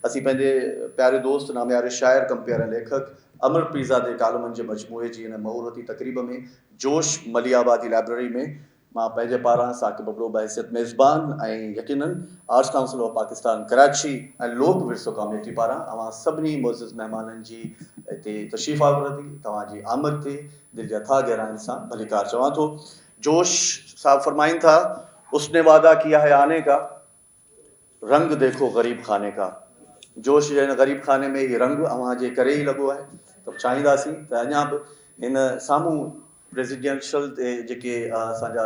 اسين پنهنجي پياري دوست نامياري شاعر، ڪمپيئر ۽ ليکڪ امر پيرزادي ڪالمن جي مجموعي جي هن مهورتي تقريب ۾ جوش مليح آبادي لائبريري ۾ مان پنهنجي پاران ثاقب ابڙو بحيثيت ميزبان ۽ يقينن arts council of Pakistan Karachi ۽ Lok Virsa committee پاران اوهان سڀني معزز مهمانن جي هتي تشريف آوردي توهان جي آمد تي دل جي اٿاهه گهراين سان ڀليڪار چوان ٿو. جوش صاحب فرمائين ٿا، اس ني وعده ڪيا هي آني ڪا، رنگ ديکو غريب خاني ڪا. جوش جي هن غريب خاني ۾ هي رنگ اوهان جي ڪري ئي لڳو آهي ته چاهينداسين ته اڃا به هن سامهون پريزيڊنشل تي جيڪي اسان جا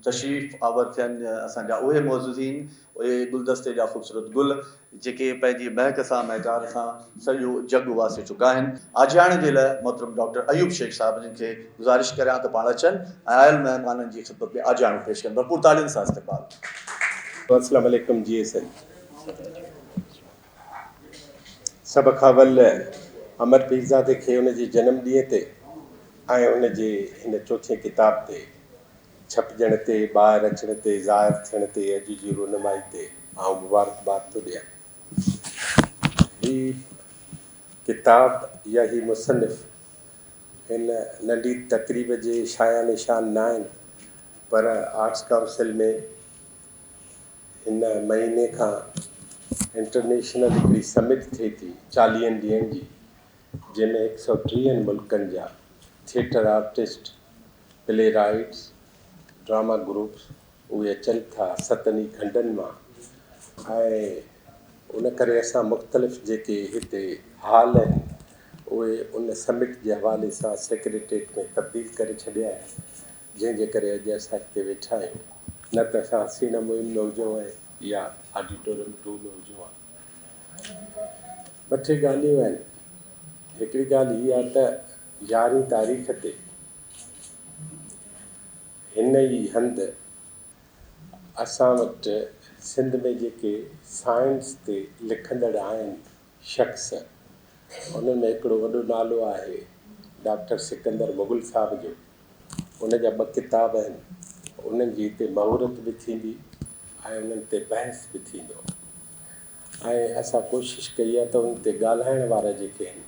تشريف آور ٿين اسان جا اهي معززين اهي گلدستي جا خوبصورت گل جيڪي پنهنجي مهڪ سان مهڪار سان سڄو جڳ واسي چڪا آهن. آجياڻي جي لاء محترم ڊاڪٽر ايوب شيخ صاحب جن کي گذارش ڪريان ته پاڻ اچن ۽ آيل مهمانن جي خدمت ۾ آجياڻو پيش ڪن. ڀرپور تالين سان استقبال. السلام عليڪم جي سائين سڀ کان اول امر پيرزادي کي ان جي جنم ڏينهن تي ۽ ان جي هن چوٿين ڪتاب تي ڇپجڻ تي ٻاهر اچڻ تي ظاهر ٿيڻ تي اڄ جي رونمائي تي آئون مبارڪباد ٿو ڏيان. هي ڪتاب يا هي مصنف هن ننڍي تقريب جي شايان شان ناهن پر آرٽس ڪائونسل ۾ هن مهيني کان انٽرنيشنل هڪڙي سمٽ ٿئي ٿي چاليهن ڏينهن جي جنهن ۾ هڪ سئو ٽيهن ملڪن جا theatre artist, playwrights, drama groups اهي اچن ٿا ستن ئي کنڊن مان ۽ ان ڪري اسان مختلف جيڪي هتي هال آهن اهي ان سمٽ جي حوالي سان سيڪريٽريٽ ۾ تبديل ڪري ڇڏيا آهن جنهن جي ڪري اڄ اسان هتي ويٺا آهيون نه ته اسان حسينه مهم ۾ هجون ها يا آڊيٽوريم ٽو ۾ هجون ها. ٻه ٽي ڳالهيون آهن هڪڙي ڳالهه هي آهي ته يارهين تاريخ تي هن ئي هنڌ اسان وٽ سنڌ ۾ جيڪي سائنس تي لکندڙ آهن شخص انهن ۾ هڪڙو وڏو نالو آهي ڊاڪٽر سڪندر مغل صاحب جو ان جا ٻه ڪتاب آهن انهن جي هتي مهورت به ٿيندي ۽ انهن تي بحث به ٿيندو ۽ اسان ڪوشش ڪئي آهي ته ان تي ڳالهائڻ وارا جيڪي آهن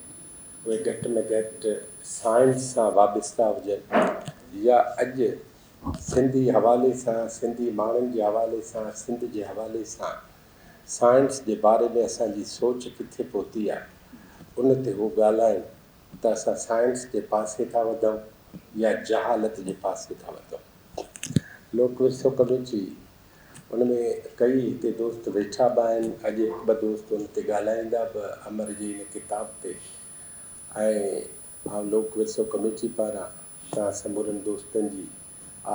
اهي گهٽ ۾ گهٽ سائنس سان وابسته هجن يا اڄ سنڌي حوالي سان، سنڌي ماڻهن جي حوالي سان، سنڌ جي حوالي سان سائنس جي باري ۾ اسان جي سوچ ڪٿي پهتي آهي ان تي هو ڳالهائن ته اسان سائنس جي پاسي ٿا وڌون يا جهالت جي پاسي ٿا وڌون. لوڪ ورثو ڪميٽي ان ۾ ڪئي هتي دوست ويٺا به آهن، اڄ هڪ ٻه دوست ان تي ڳالهائيندا به امر جي ان ڪتاب تي ۽ آئون لوڪ ورثو ڪميٽي پاران توهان سمورن دوستن جي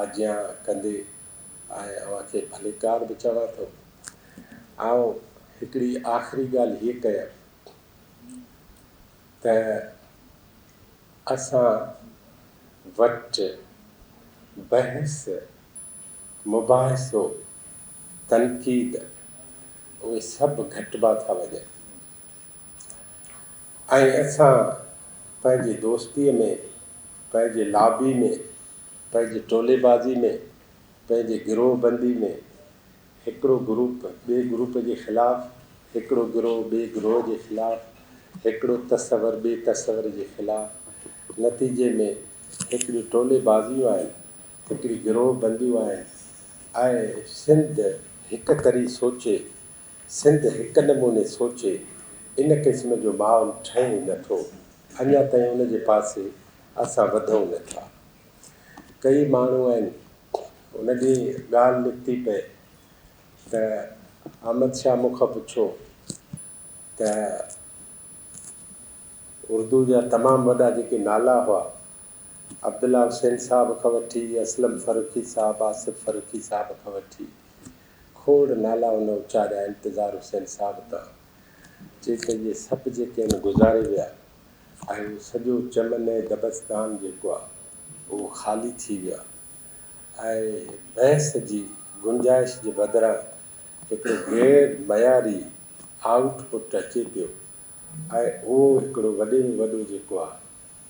آجيان ڪندي ۽ اوهان کي ڀليڪار به چوان ٿو. آئون هڪڙي آخري ڳالهه هيء ڪيان ته اسان وٽ بحث مباحثو، تنقيد اهي سڀ گهٽبا ٿا وڃن ۽ اسان پنهنجي دوستيء ۾، پنهنجي لابي ۾، پنهنجي ٽولي بازي ۾، پنهنجي گروهه بندي ۾ هڪڙو گروپ ٻئي گروپ جي خلاف، هڪڙو گروهه ٻئي گروهه جي خلاف، هڪڙو تصور ٻئي تصور جي خلاف، نتيجي ۾ هڪڙيون ٽولي بازيون آهن هڪڙي گروهه بنديون آهن ۽ سنڌ هڪ طري سوچي، سنڌ هڪ نموني سوچي، ان قسم جو ماحول ٺهي ئي نه ٿو. اڃا تائين ان جي پاسي اسان وڌون نه ٿا. ڪئي ماڻهو آهن، ان ڏينهن ڳالهه نڪتي پئي ته احمد شاهه مون کان پڇيو ته اردو جا تمام وڏا جيڪي نالا هئا، عبدالله حسين صاحب کان وٺي اسلم فرخي صاحب، آصف فرخي صاحب کان وٺي کوڙ نالا هن اچاريا انتظار حسين صاحب تان چي ته اهي سڀ جيڪي آهن گذاري ويا ۽ اهو سڄو چمن ۽ دبستان جيڪو آهي اهو خالي ٿي ويو آهي ۽ بحث جي گنجائش جي بدران هڪڙو غير معياري آئوٽ پٽ اچي پيو ۽ اهو هڪڙو وڏي ۾ وڏو جيڪو آهي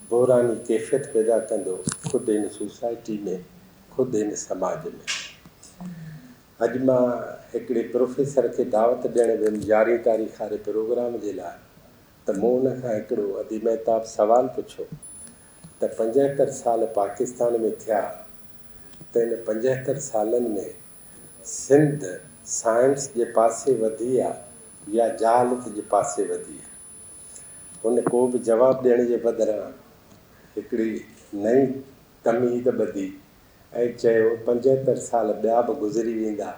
بحراني ڪيفيت پيدا ڪندو خود هن سوسائٽي ۾ خود هن سماج ۾. اڄ مان هڪڙي پروفيسر کي دعوت ڏيڻ ويم يارهين تاريخ واري پروگرام جي لاء ته مون ان کان هڪڙو ادي مهتاب سوال پڇيو ته 75 سال پاڪستان ۾ ٿيا ته ان 75 سالن ۾ سنڌ سائنس جي پاسي وڌي آ يا جهالت جي پاسي وڌي آ؟ هن ڪو به جواب ڏيڻ جي بدران هڪڙي نئين تمهيد ٻڌي ۽ چيو، 75 سال ٻيا به گذري ويندا،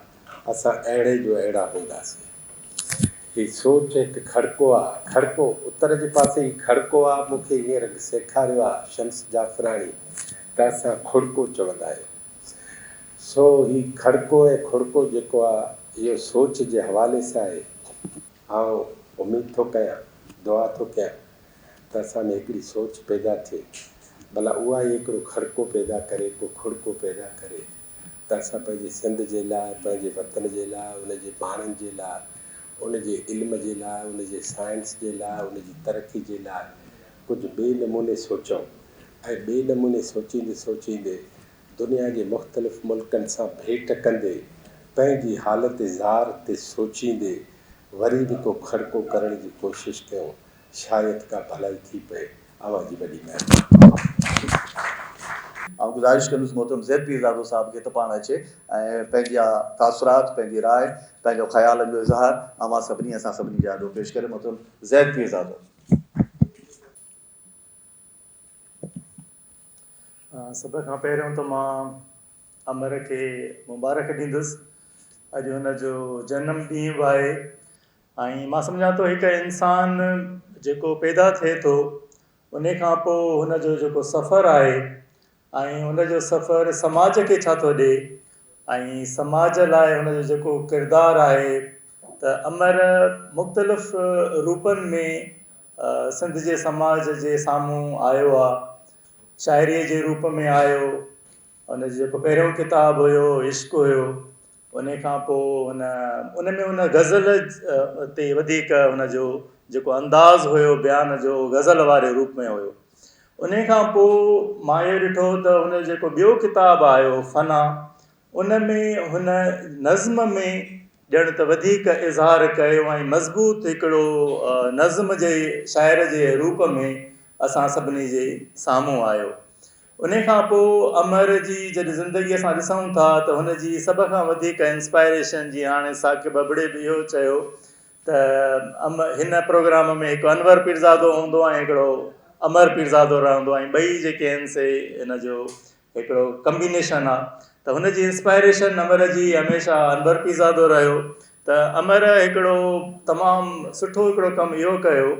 اسان اهڙي جو اهڙا هونداسين. هي سوچ هڪ کڙڪو آ، کڙڪو، اتر جي پاسي هي کڙڪو آ، مون کي هينئر سيکاريو آ شمس جعفراڻي ته اسان کڙڪو چوندا آهيون. سو هي کڙڪو ۽ کڙڪو جيڪو آ، اهو سوچ جي حوالي سان آهي. آئون اميد ٿو ڪيان، دعا ٿو ڪيان ته اسان ۾ هڪڙي سوچ پيدا ٿئي، ڀلا اها ئي هڪڙو کڙڪو پيدا ڪري، ڪو کڙڪو پيدا ڪري ته اسان پنهنجي سنڌ جي لاء، پنهنجي وطن جي لاء، ان جي ماڻهن جي لاء، ان جي علم جي لاء، ان جي سائنس جي لاء، ان جي ترقي جي لاء ڪجهه ٻئي نموني سوچون ۽ ٻئي نموني سوچيندي سوچيندي دنيا جي مختلف ملڪن سان ڀيٽ ڪندي، پنهنجي حالت زار تي سوچيندي وري به ڪو کڙڪو ڪرڻ جي ڪوشش ڪيون، شايد ڪا ڀلائي ٿي پئي. اوهان جي وڏي مهرباني. آئون گذارش ڪندس محترم زيد پيرزادو صاحب کي ته پاڻ اچي ۽ پنهنجا تاثرات، پنهنجي راء، پنهنجو خيالن جو اظهار اوهان سڀني اسان سڀني جي آڏو پيش ڪري. محترم زيد پيرزادو. سڀ کان پهريون ته مان امر کي مبارڪ ڏيندس اڄ هن جو جنم ڏينهن به آهي ۽ مان سمجهان ٿو هڪ انسان جيڪو پيدا ٿئي ٿو ان کان پوء هن جو جيڪو سفر آهي ۽ ان جو سفر سماج کي ڇا ٿو ڏي ۽ سماج لاء هن جو جيڪو ڪردار آهي ته امر مختلف روپن ۾ سنڌ جي سماج جي سامهون آيو آ شاعريء جي روپ ۾ آيو ان جو جيڪو پهريون ڪتاب هيو عشق هيو ان کان پوء هن ان ۾ ان غزل تي وڌيڪ هن جو جيڪو انداز هيو بيان جو غزل واري روپ ۾ هيو ان کان پوء مان اهو ڏٺو ته هن جو جيڪو ٻيو ڪتاب آيو فنا ان ۾ هن نظم ۾ ڄڻ ته وڌيڪ اظهار ڪيو ۽ مضبوط هڪڙو نظم جي شاعر جي روپ ۾ اسان سڀني جي سامهون آيو. ان کان پوء امر جي جڏهن زندگي اسان ڏسون ٿا ته هن جي سڀ کان وڌيڪ انسپائريشن جيئن هاڻي ثاقب ابڙي به اهو چيو ته هن پروگرام ۾ هڪ انور پيرزادو هوندو ۽ هڪڙو امر پيرزادو رهندو ۽ ٻئي جيڪي آهن سي هن جو هڪڙو ڪمبينيشن آ ته هن جي انسپائريشن امر جي هميشه انور پيرزادو رهيو ته امر هڪڙو تمام سٺو هڪڙو ڪم اهو ڪيو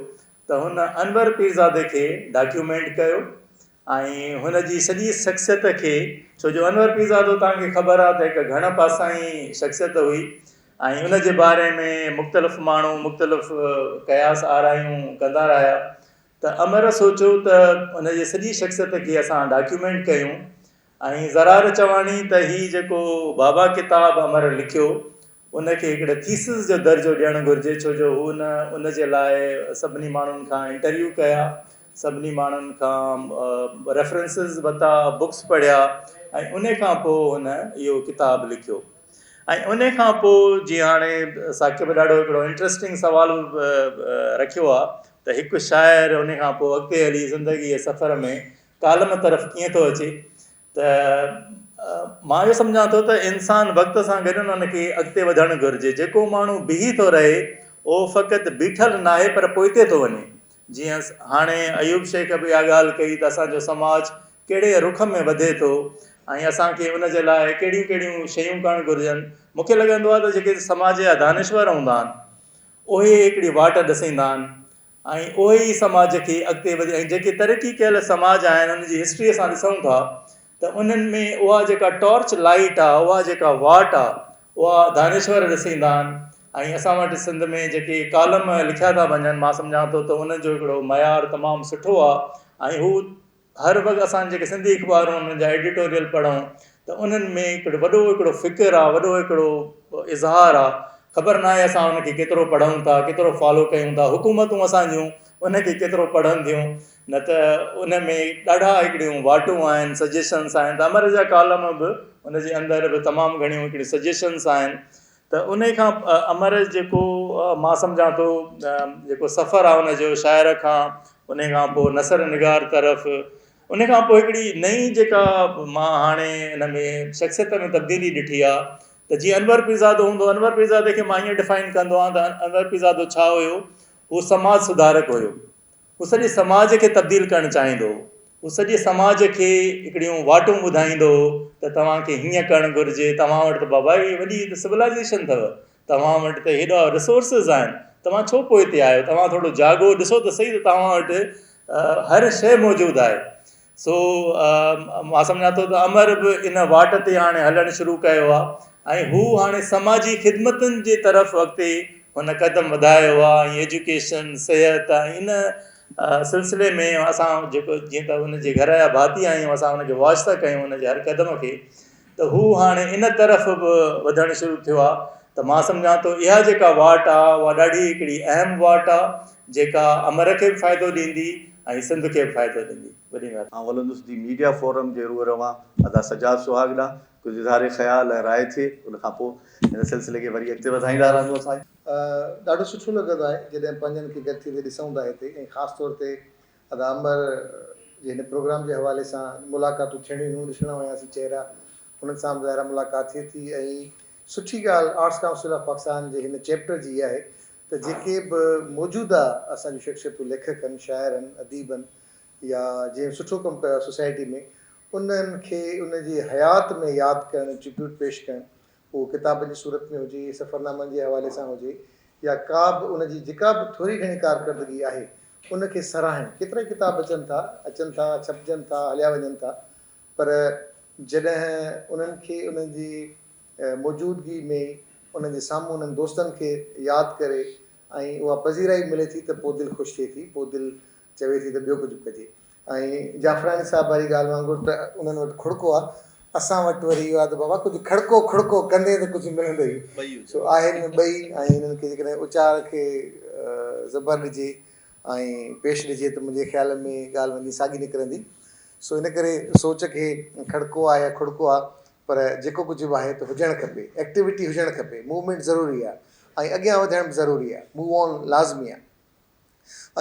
ته هن انور پيرزادي کي ڊاڪيومينٽ ڪيو ۽ هن جي سڄي شخصيت کي ڇو جو انور پيرزادو توهان کي خبر آ ته هڪ گهڻ پاسائين شخصيت هئي ۽ ان جي باري ۾ مختلف ماڻهو مختلف قياس آرايون ڪندا رهيا ته امر سوچيو ته ان جي سڄي شخصيت کي اسان ڊاڪيومينٽ ڪيون ۽ زرار چواڻي ته هي جيڪو بابا ڪتاب امر لکيو ان کي هڪڙي ٿيسز جو درجو ڏيڻ گهرجي ڇو جو هو ان ان جي لاء سڀني ماڻهن کان انٽرويو ڪيا سڀني ماڻهن کان ريفرنسز ورتا بڪس پڙهيا ۽ ان کان پوء هن اهو ڪتاب لکيو ۽ ان کان پوء جيئن هاڻي ثاقب ڏاڍو هڪڙو انٽرسٽنگ سوال رکيو آ ته هڪ شاعر ان کان پوء اڳتي هلي زندگي جي سفر ۾ ڪالم طرف ڪيئن ٿو اچي ته مان اهو سمجهان ٿو ته انسان وقت سان گڏ ان کي اڳتي وڌڻ گهرجي جيڪو ماڻهو بيهي ٿو رهي اهو فقط بيٺل ناهي پر پوئتي ٿو وڃي جيئن هاڻي ايوب شيخ به اها ڳالهه ڪئي ته اسان جو سماج ڪهڙي رخ ۾ وڌي ٿو ۽ اسان کي ان جي لاء ڪهڙيون ڪهڙيون شيون ڪرڻ گهرجن. مون کي لڳندو آهي ته جيڪي سماج جا دانشور هوندا آهن اهي هڪڙي واٽ ڏسيندا آهن ۽ اهي ئي سماج کي اڳتي وڌي ۽ جيڪي ترقي ڪيل سماج آهن ان جي هسٽري اسان ڏسون ٿا ته انهن ۾ اها جيڪا ٽارچ لائيٽ آهي اها جيڪا واٽ آهي اها دانشور ڏسيندا آهن ۽ اسان وٽ سنڌ ۾ جيڪي ڪالم لکيا ٿا وڃن مان سمجهان ٿو ته انهن جو هڪڙو معيار تمام سٺو آهي ۽ هو هر وقت اسان جيڪي سنڌي اخبارون انهن جا ايڊيٽوريل پڙهون ته انهن ۾ هڪڙو وڏو هڪڙو فڪر آهي وڏو هڪڙو اظهار آهي خبر ناهي اسان ان کي ڪيترو پڙهون ٿا ڪيترو فالو ڪيون ٿا حڪومتون اسان جون ان کي ڪيترو پڙهن ٿيون نه ته ان ۾ ڏاڍا هڪڙيون واٽون آهن سجيشنس آهن ته امر جا ڪالم به ان جي اندر به تمام گهڻيون هڪڙيون سجيشنس آهن ته ان کان امر جيڪو مان سمجهان ٿو جيڪو سفر آهي ان جو شاعر کان ان کان پوء نثر نگار طرف ان کان پوء هڪڙي نئين جيڪا مان هاڻي ان ۾ شخصيت ۾ تبديلي ڏٺي آهي ته جيئن انور پيرزادو هوندو انور پيرزادي کي مان ائين ڊفائن ڪندو آهيان ته انور پيرزادو ڇا هيو هو سماج سڌارڪ هيو هو سڄي سماج کي تبديل ڪرڻ چاهيندو هو. هو سڄي سماج کي هڪڙيون واٽون ٻڌائيندو هو ته توهان کي هيئن ڪرڻ گهرجي، توهان وٽ ته بابا هي وڏي ته سولائيزيشن اٿو، توهان وٽ ته هيڏا ريسورسز آهن، توهان ڇو پوئتي آهيو، توهان ٿورو جاڳو ڏسو ته سهي ته توهان وٽ هر شيء موجود آهي. سو مان سمجهان ٿو ته امر به ان واٽ تي هاڻي هلڻ شروع ڪيو آهي ۽ هو هاڻي سماجي خدمتن جي طرف اڳتي هن قدم وڌايو آهي ۽ ايجوڪيشن صحت ۽ ان سلسلي ۾ اسان جيڪو جيئن ته ان جي گهر جا ڀاتي آهيون اسان ان کي واچ ٿا ڪيون ان جي هر قدم کي ته هو هاڻي ان طرف به وڌڻ شروع ٿيو آهي ته مان سمجهان ٿو اها جيڪا واٽ آهي اها ڏاڍي هڪڙي اهم واٽ آهي جيڪا امر کي به فائدو ڏيندي ۽ سنڌ کي به فائدو ڏيندي. وڏي مهرباني. آئون هلندس the media forum جي روح روان ادا سجاد سهاڳ ڏانهن ڪجهه اظهار خيال ۽ راء ٿئي ان کان پوء هن سلسلي کي وري اڳتي وڌائيندا رهندو سائين. ڏاڍو سٺو لڳندو آهي جڏهن پنهنجن کي گڏ ٿيندي ڏسون ٿا هتي ۽ خاص طور تي ادا امر جي هن پروگرام جي حوالي سان ملاقاتون ٿيڻيون هيون ڏسڻا هياسين چهرا انهن سان به ظاهر آهي ملاقات ٿئي ٿي ۽ سٺي ڳالهه آرٽس ڪائونسل آف پاڪستان جي هن چيپٽر جي اها آهي ته جيڪي به موجوده اسان جون شخصيتون ليکڪ آهن شاعر آهن اديب آهن يا جنهن سٺو ڪم ڪيو آهي سوسائٽي ۾ انهن کي ان جي حيات ۾ ياد ڪرڻ ٽربيوٽ پيش ڪرڻ اهو ڪتابن جي صورت ۾ هجي، سفرنامن جي حوالي سان هجي يا ڪا به ان جي جيڪا به ٿوري گهڻي ڪارڪردگي آهي، ان کي ساراهڻ. ڪيترائي ڪتاب اچن ٿا، اچن ٿا، ڇپجن ٿا، هليا وڃن ٿا، پر جڏهن انهن کي انهن جي موجودگي ۾ انهن جي سامهون انهن دوستن کي ياد ڪري ۽ اها پذيرائي ملي ٿي ته پوء دل خوش ٿئي ٿي، پوء دل چوي ٿي ته ٻيو ڪجهه به ڪجي. ۽ جعفراڻي صاحب واري ڳالهه وانگر ته انهن وٽ کڙڪو آ، اسان وٽ وري اهو آ ته بابا ڪجهه کڙڪو کڙڪو ڪندين ته ڪجهه ملندئي. سو آهن ٻئي ۽ انهن کي جيڪڏهن اچار کي زبر ڏجي ۽ پيش ڏجي ته منهنجي خيال ۾ ڳالهه وڃي ساڳي نڪرندي. سو ان ڪري سوچ کي کڙڪو آ يا کڙڪو آ پر جيڪو ڪجهه به آهي ته هجڻ کپي، ايڪٽيوٽي هجڻ کپي، موومينٽ ضروري آ ۽ اڳيان وڌڻ به ضروري آ، موو آن لازمي آ.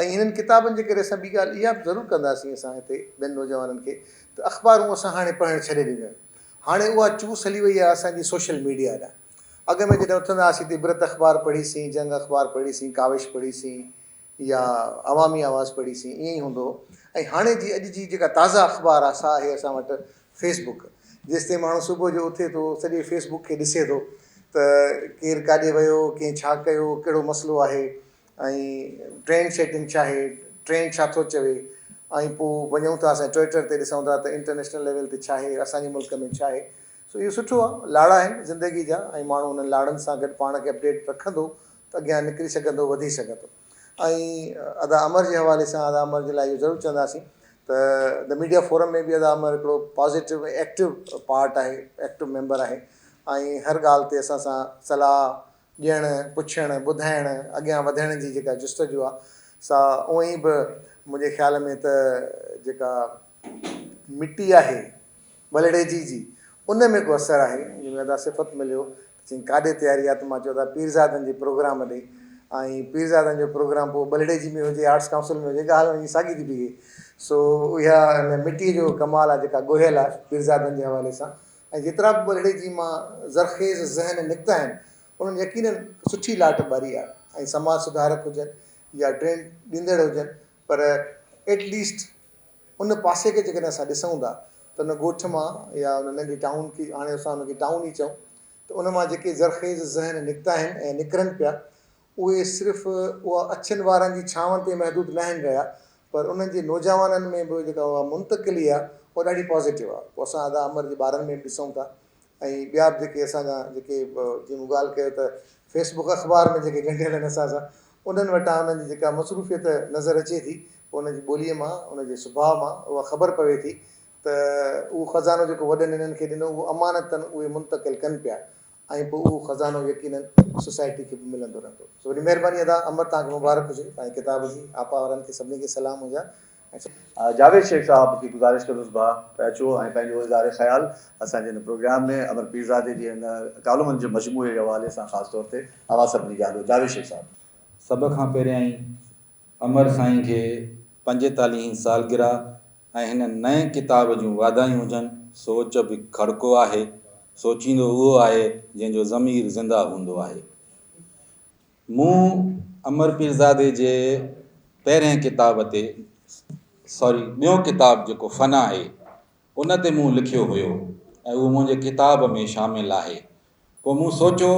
۽ هنن ڪتابن جي ڪري اسان ٻي ڳالهه اها به ضرور ڪنداسين اسان هتي ٻين نوجوانن کي ته اخبارون اسان هاڻي پڙهڻ ڇڏي ڏنيون آهن هاڻي اها چوس هلي وئي آهي اسان جي سوشل ميڊيا ڏانهن اڳ ۾ جڏهن اٿندا هئاسين ته عبرت اخبار پڙهيسين جنگ اخبار پڙهيسين ڪاوش پڙهيسين يا عوامي آواز پڙهيسين ائين ئي هوندو هو ۽ هاڻي جي اڄ جي جيڪا تازه اخبار آهي سا آهي اسان وٽ فيس بڪ جيستائين ماڻهو صبح جو اٿي ٿو سڄي فيس بڪ کي ڏسي ٿو ته ڪير ڪاڏي ويو ڪنهن ڇا ڪيو ڪهڙو مسئلو آهي ۽ ٽرينڊ سيٽنگ ڇا آهي، ٽرينڊ ڇا ٿو چوي ۽ پوء وڃون ٿا اسان ٽوئٽر تي ڏسون ٿا ته انٽرنيشنل ليول تي ڇا آهي، اسان جي ملڪ ۾ ڇا آهي. سو اهو سٺو آهي، لاڙا آهن زندگي جا ۽ ماڻهو انهن لاڙن سان گڏ پاڻ کي اپڊيٽ رکندو ته اڳيان نڪري سگهندو، وڌي سگهندو. ۽ ادا امر جي حوالي سان ادا امر جي لاء اهو ضرور چونداسين ته the media forum ۾ به ادا امر هڪڙو پازيٽو ۽ ايڪٽو پارٽ آهي، ايڪٽو ميمبر آهي ۽ هر ڳالهه تي اسان سان صلاح ڏيڻ، پڇڻ، ٻڌائڻ، اڳيان وڌڻ جي جيڪا جستجو آ سا اونئن ئي به منهنجي خيال ۾ ته جيڪا مٽي آهي ٻلهڙيجي جي ان ۾ ڪو اثر آهي جنهن ۾ ادا صفت مليو ته چيائين ڪاڏي تياري آ ته مان چيو ادا پيرزادن جي پروگرام ڏي ۽ پيرزادن جو پروگرام پوء ٻلهڙيجي ۾ هجي آرٽس ڪائونسل ۾ هجي ڳالهه وڃي ساڳي ٿي بيهي سو اها ان مٽي جو ڪمال آ جيڪا ڳوهيل آ پيرزادن جي حوالي سان ۽ جيترا به ٻلهڙيجي مان زرخيز ذهن نڪتا آهن، انهن يقينن سٺي لاٽ ٻاري آهي ۽ سماج سڌارڪ هجن يا ٽرينڊ ڏيندڙ هجن پر ايٽ ليسٽ ان پاسي کي جيڪڏهن اسان ڏسون ٿا ته ان ڳوٺ مان يا ان ننڍي ٽائون کي هاڻي اسان ان کي ٽائون ئي چئون ته ان مان جيڪي زرخيز ذهن نڪتا آهن ۽ نڪرن پيا اهي صرف اها اڇن وارن جي ڇانو تي محدود ناهن رهيا پر انهن جي نوجوانن ۾ به جيڪا اها منتقلي آهي اها ڏاڍي پازيٽو آهي پوء اسان ادا امر جي ٻارن ۾ به ڏسون ٿا ۽ ٻيا به جيڪي اسان جا جيڪي جيئن مون ڳالهه ڪيو ته فيس بڪ اخبار ۾ جيڪي ڳنڍيل آهن اسان سان انهن وٽان انهن جي جيڪا مصروفيت نظر اچي ٿي پوء انهن جي ٻوليء مان ان جي سڀاء مان اها خبر پوي ٿي ته اهو خزانو جيڪو وڏن انهن کي ڏنو اهو امانتن اهي منتقل ڪن پيا ۽ پوء اهو خزانو يقينن سوسائٽي کي به ملندو رهندو. سو وڏي مهرباني ادا امر توهان کي مبارڪ هجي توهان جي ڪتاب جي آپا وارن کي سڀني کي سلام منهنجا جاويد شيخ صاحب کي گذارش ڪندس ڀاء ته اچو ۽ پنهنجو اظهار خيال اسان جي هن پروگرام ۾ امر پيرزادي جي هن ڪالمن جي مجموعي جي حوالي سان خاص طور تي اوهان سڀني جي آڏو جاويد شيخ صاحب. سڀ کان پهريائين امر سائين کي پنجيتاليهين سالگرهه ۽ هن نئين ڪتاب جون واڌايون هجن. سوچ به کڙڪو آهي، سوچيندو اهو آهي جنهن جو ضمير زنده هوندو آهي. مون امر پيرزادي جي پهرئين ڪتاب تي سوري ٻيون ڪتاب جيڪو فنا آهي ان تي مون لکيو هيو ۽ اهو منهنجي ڪتاب ۾ شامل آهي. پوء مون سوچيو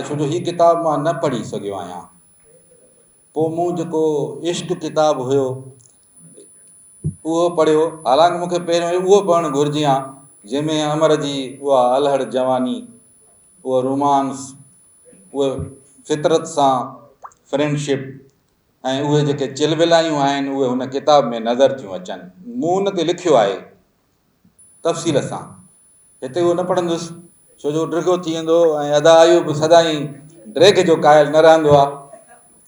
ڇو جو هي ڪتاب مان نه پڙهي سگهيو آهيان. پوء مون جيڪو عشق ڪتاب هيو اهو پڙهيو حالانڪ مون کي پهريون اهو پڙهڻ گهرجي ها جنهن ۾ امر جي اها الهڙ جواني اهو رومانس اهي فطرت سان فرينڊشپ ۽ اهي جيڪي چلولايون آهن اهي هن ڪتاب ۾ نظر ٿيون اچن. مون ان تي لکيو آهي تفصيل سان. هتي اهو نه پڙهندس ڇو جو ڊگهو ٿي ويندو ۽ ادا ايوب سدائين ڊيگهه جو قائل نه رهندو آهي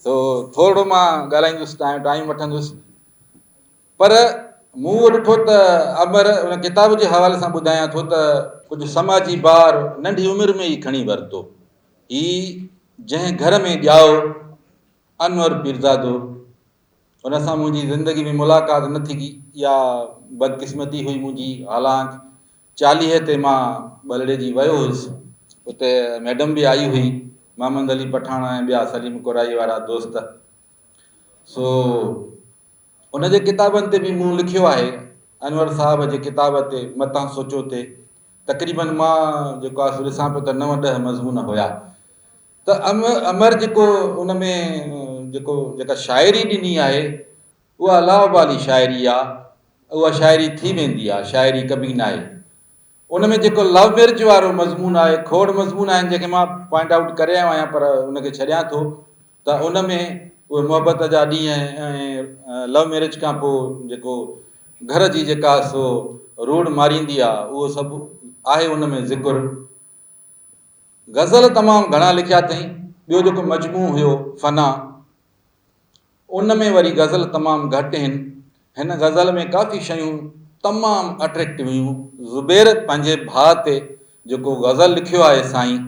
سو ٿورڙو مان ڳالهائيندس ٽائيم وٺندس. پر مون اهو ڏٺو ته امر ان ڪتاب جي حوالي سان ٻڌايان ٿو ته ڪجهه سماجي بار ننڍي عمر ۾ ئي کڻي ورتو. هي جنهن گهر ۾ ڄائو انور پيرزادو ان سان منهنجي زندگي ۾ ملاقات نه ٿي اها بدقسمتي هئي منهنجي حالانڪ چاليهي تي مان ٻلهڙيجي ويو هيس اتي ميڊم به آئي هئي محمد علي پٺاڻ ۽ ٻيا سليم ڪورائي وارا دوست سو ان جي ڪتابن تي به مون لکيو آهي. انور صاحب جي ڪتاب تي متان سوچو تي تقريبن مان جيڪو آهي سو ڏسان پيو ته نو ڏهه مضمون هيا ته امر جيڪو ان ۾ جيڪو جيڪا شاعري ڏني آهي اها لاابالي شاعري آهي اها شاعري ٿي ويندي آهي شاعري ڪبي ناهي. ان ۾ جيڪو لو ميرج وارو مضمون آهي، کوڙ مضمون آهن جنهن کي مان پوائنٽ آئوٽ ڪري آيو آهيان پر ان کي ڇڏيان ٿو ته ان ۾ اهي محبت جا ڏينهن ۽ لو ميرج کان پوء جيڪو گهر جي جيڪا سو روڙ ماريندي آهي اهو سڀ آهي ان ۾ ذڪر. غزل تمام گهڻا لکيا اٿئين. ٻيو جيڪو مجموعو هيو فنا ان ۾ وري غزل تمام گهٽ هن. هن غزل ۾ ڪافي شيون تمام اٽريڪٽو هيون. زبير پنهنجي ڀاء تي جيڪو غزل لکيو آهي سائين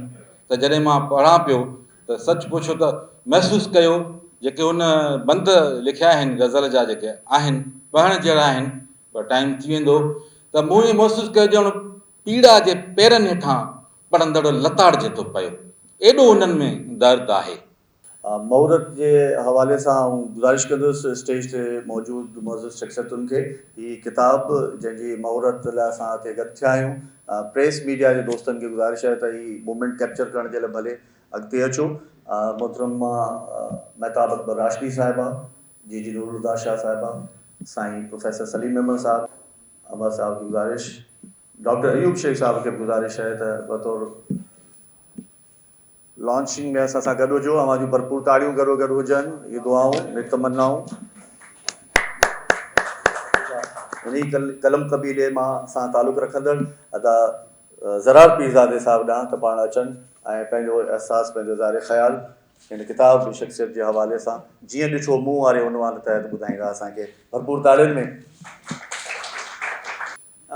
ته جڏهن مان پڙهان پيو ته سچ پڇو ته محسوس ڪيو جيڪي هن بند لکيا آهن غزل جا جيڪي آهن پڙهڻ جهڙا آهن پر ٽائيم ٿي ويندو ته مون ائين محسوس ڪيو ڄڻ پيڙا جي پيرن هيٺان پڙهندڙ لتاڙجي ٿو پيو ايڏو انهن ۾ درد آهي. مهورت جي حوالي سان آئون گذارش ڪندس اسٽيج تي موجود معزز شخصيتن کي هي ڪتاب جنهن جي مهورت لاء اسان هتي گڏ ٿيا آهيون پريس ميڊيا جي دوستن کي گذارش آهي ته هي مومينٽ ڪيپچر ڪرڻ جي لاء ڀلي اڳتي اچو محترمه مهتاب اڪبر راشدي صاحبه جي جي نور الهديٰ شاهه صاحبه سائين پروفيسر سليم ميمڻ صاحب امر صاحب کي گذارش ڊاڪٽر ايوب شيخ صاحب کي به گذارش آهي ته بطور لانچنگ ۾ اسان سان گڏ هجو اوهان جون ڀرپور تاڙيون گڏو گڏ هجن اهي دعائون نيڪ تمنائون انهي قلم قبيلي مان سان تعلق رکندڙ ادا زرار پيرزادي صاحب ڏانهن ته پاڻ اچن ۽ پنهنجو احساس پنهنجو اظهار خيال هن ڪتاب جي شخصيت جي حوالي سان جيئن ڏٺو مون واري عنوان تحت ٻڌائيندا اسان کي ڀرپور تاڙين ۾.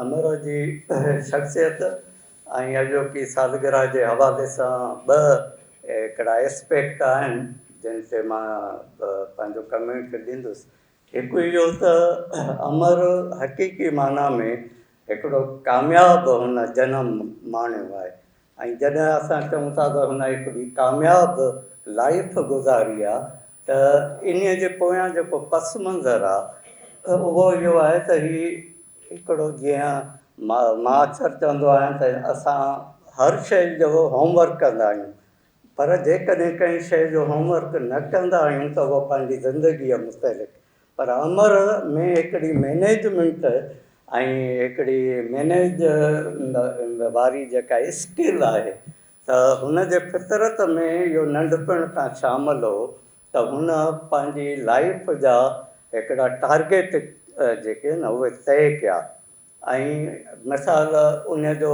امر جي شخصيت ۽ اڄوڪي سالگرهه جي حوالي سان ٻه هڪڙا اسپيڪٽ آهن جن تي مان پنهنجو ڪمينٽ ڏيندس. هڪ اهو ته امر حقيقي معنيٰ ۾ هڪڙو ڪامياب هن جنم ماڻيو آهي ۽ جڏهن اسان چئون ٿا ته هن هڪڙي ڪامياب لائيف گذاري آ ته انهيء جي پويان جيڪو پس منظر آ اهو اهو آهي ته هي هڪڙو جيئن مان اڪثر چوندو آهيان ته اسان هر شيء جو هوم ورڪ ڪندا آهيون پر جيڪڏهن ڪنهن شيء جو هوم ورڪ نه ڪندا آهيون ته اهو پنهنجي زندگيء متعلق پر امر ۾ هڪڙي مئنيجمينٽ ۽ هڪڙي مئنيج واري جيڪا اسڪل آهي ته هن جي فطرت ۾ اهو ننڍپڻ کان شامل هو ته هن پنهنجي لائيف جا هڪڙا ٽارگيٽ جيڪي آهن اهي طئي ڪيا ۽ مثال ان جو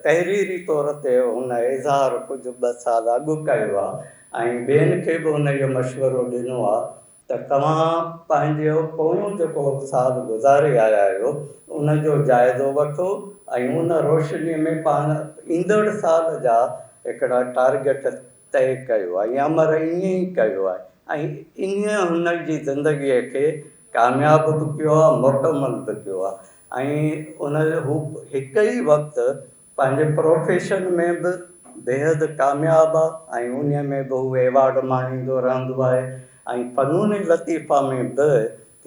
تحريري طور تي هن اظهار ڪجهه ٻه سال اڳ ڪيو آهي ۽ ٻين کي به هن اهو مشورو ڏنو آهي. ته توهان پنهنجو پويون جيڪو سال گذاري آيا آهيو ان جو جائزو وٺو ۽ ان روشني ۾ پاڻ ايندڙ سال جا هڪڙا ٽارگيٽ طئي ڪيو ۽ امر ائين ئي ڪيو آهي ۽ ائين هن جي زندگيء کي ڪامياب به ڪيو آهي مڪمل به ڪيو آهي ۽ ان هو هڪ ئي وقت پنهنجي پروفيشن ۾ به بيحد ڪامياب آ ۽ انهي ۾ به هو ايوارڊ ماڻيندو رهندو آهي ۽ فنون لطيفه ۾ به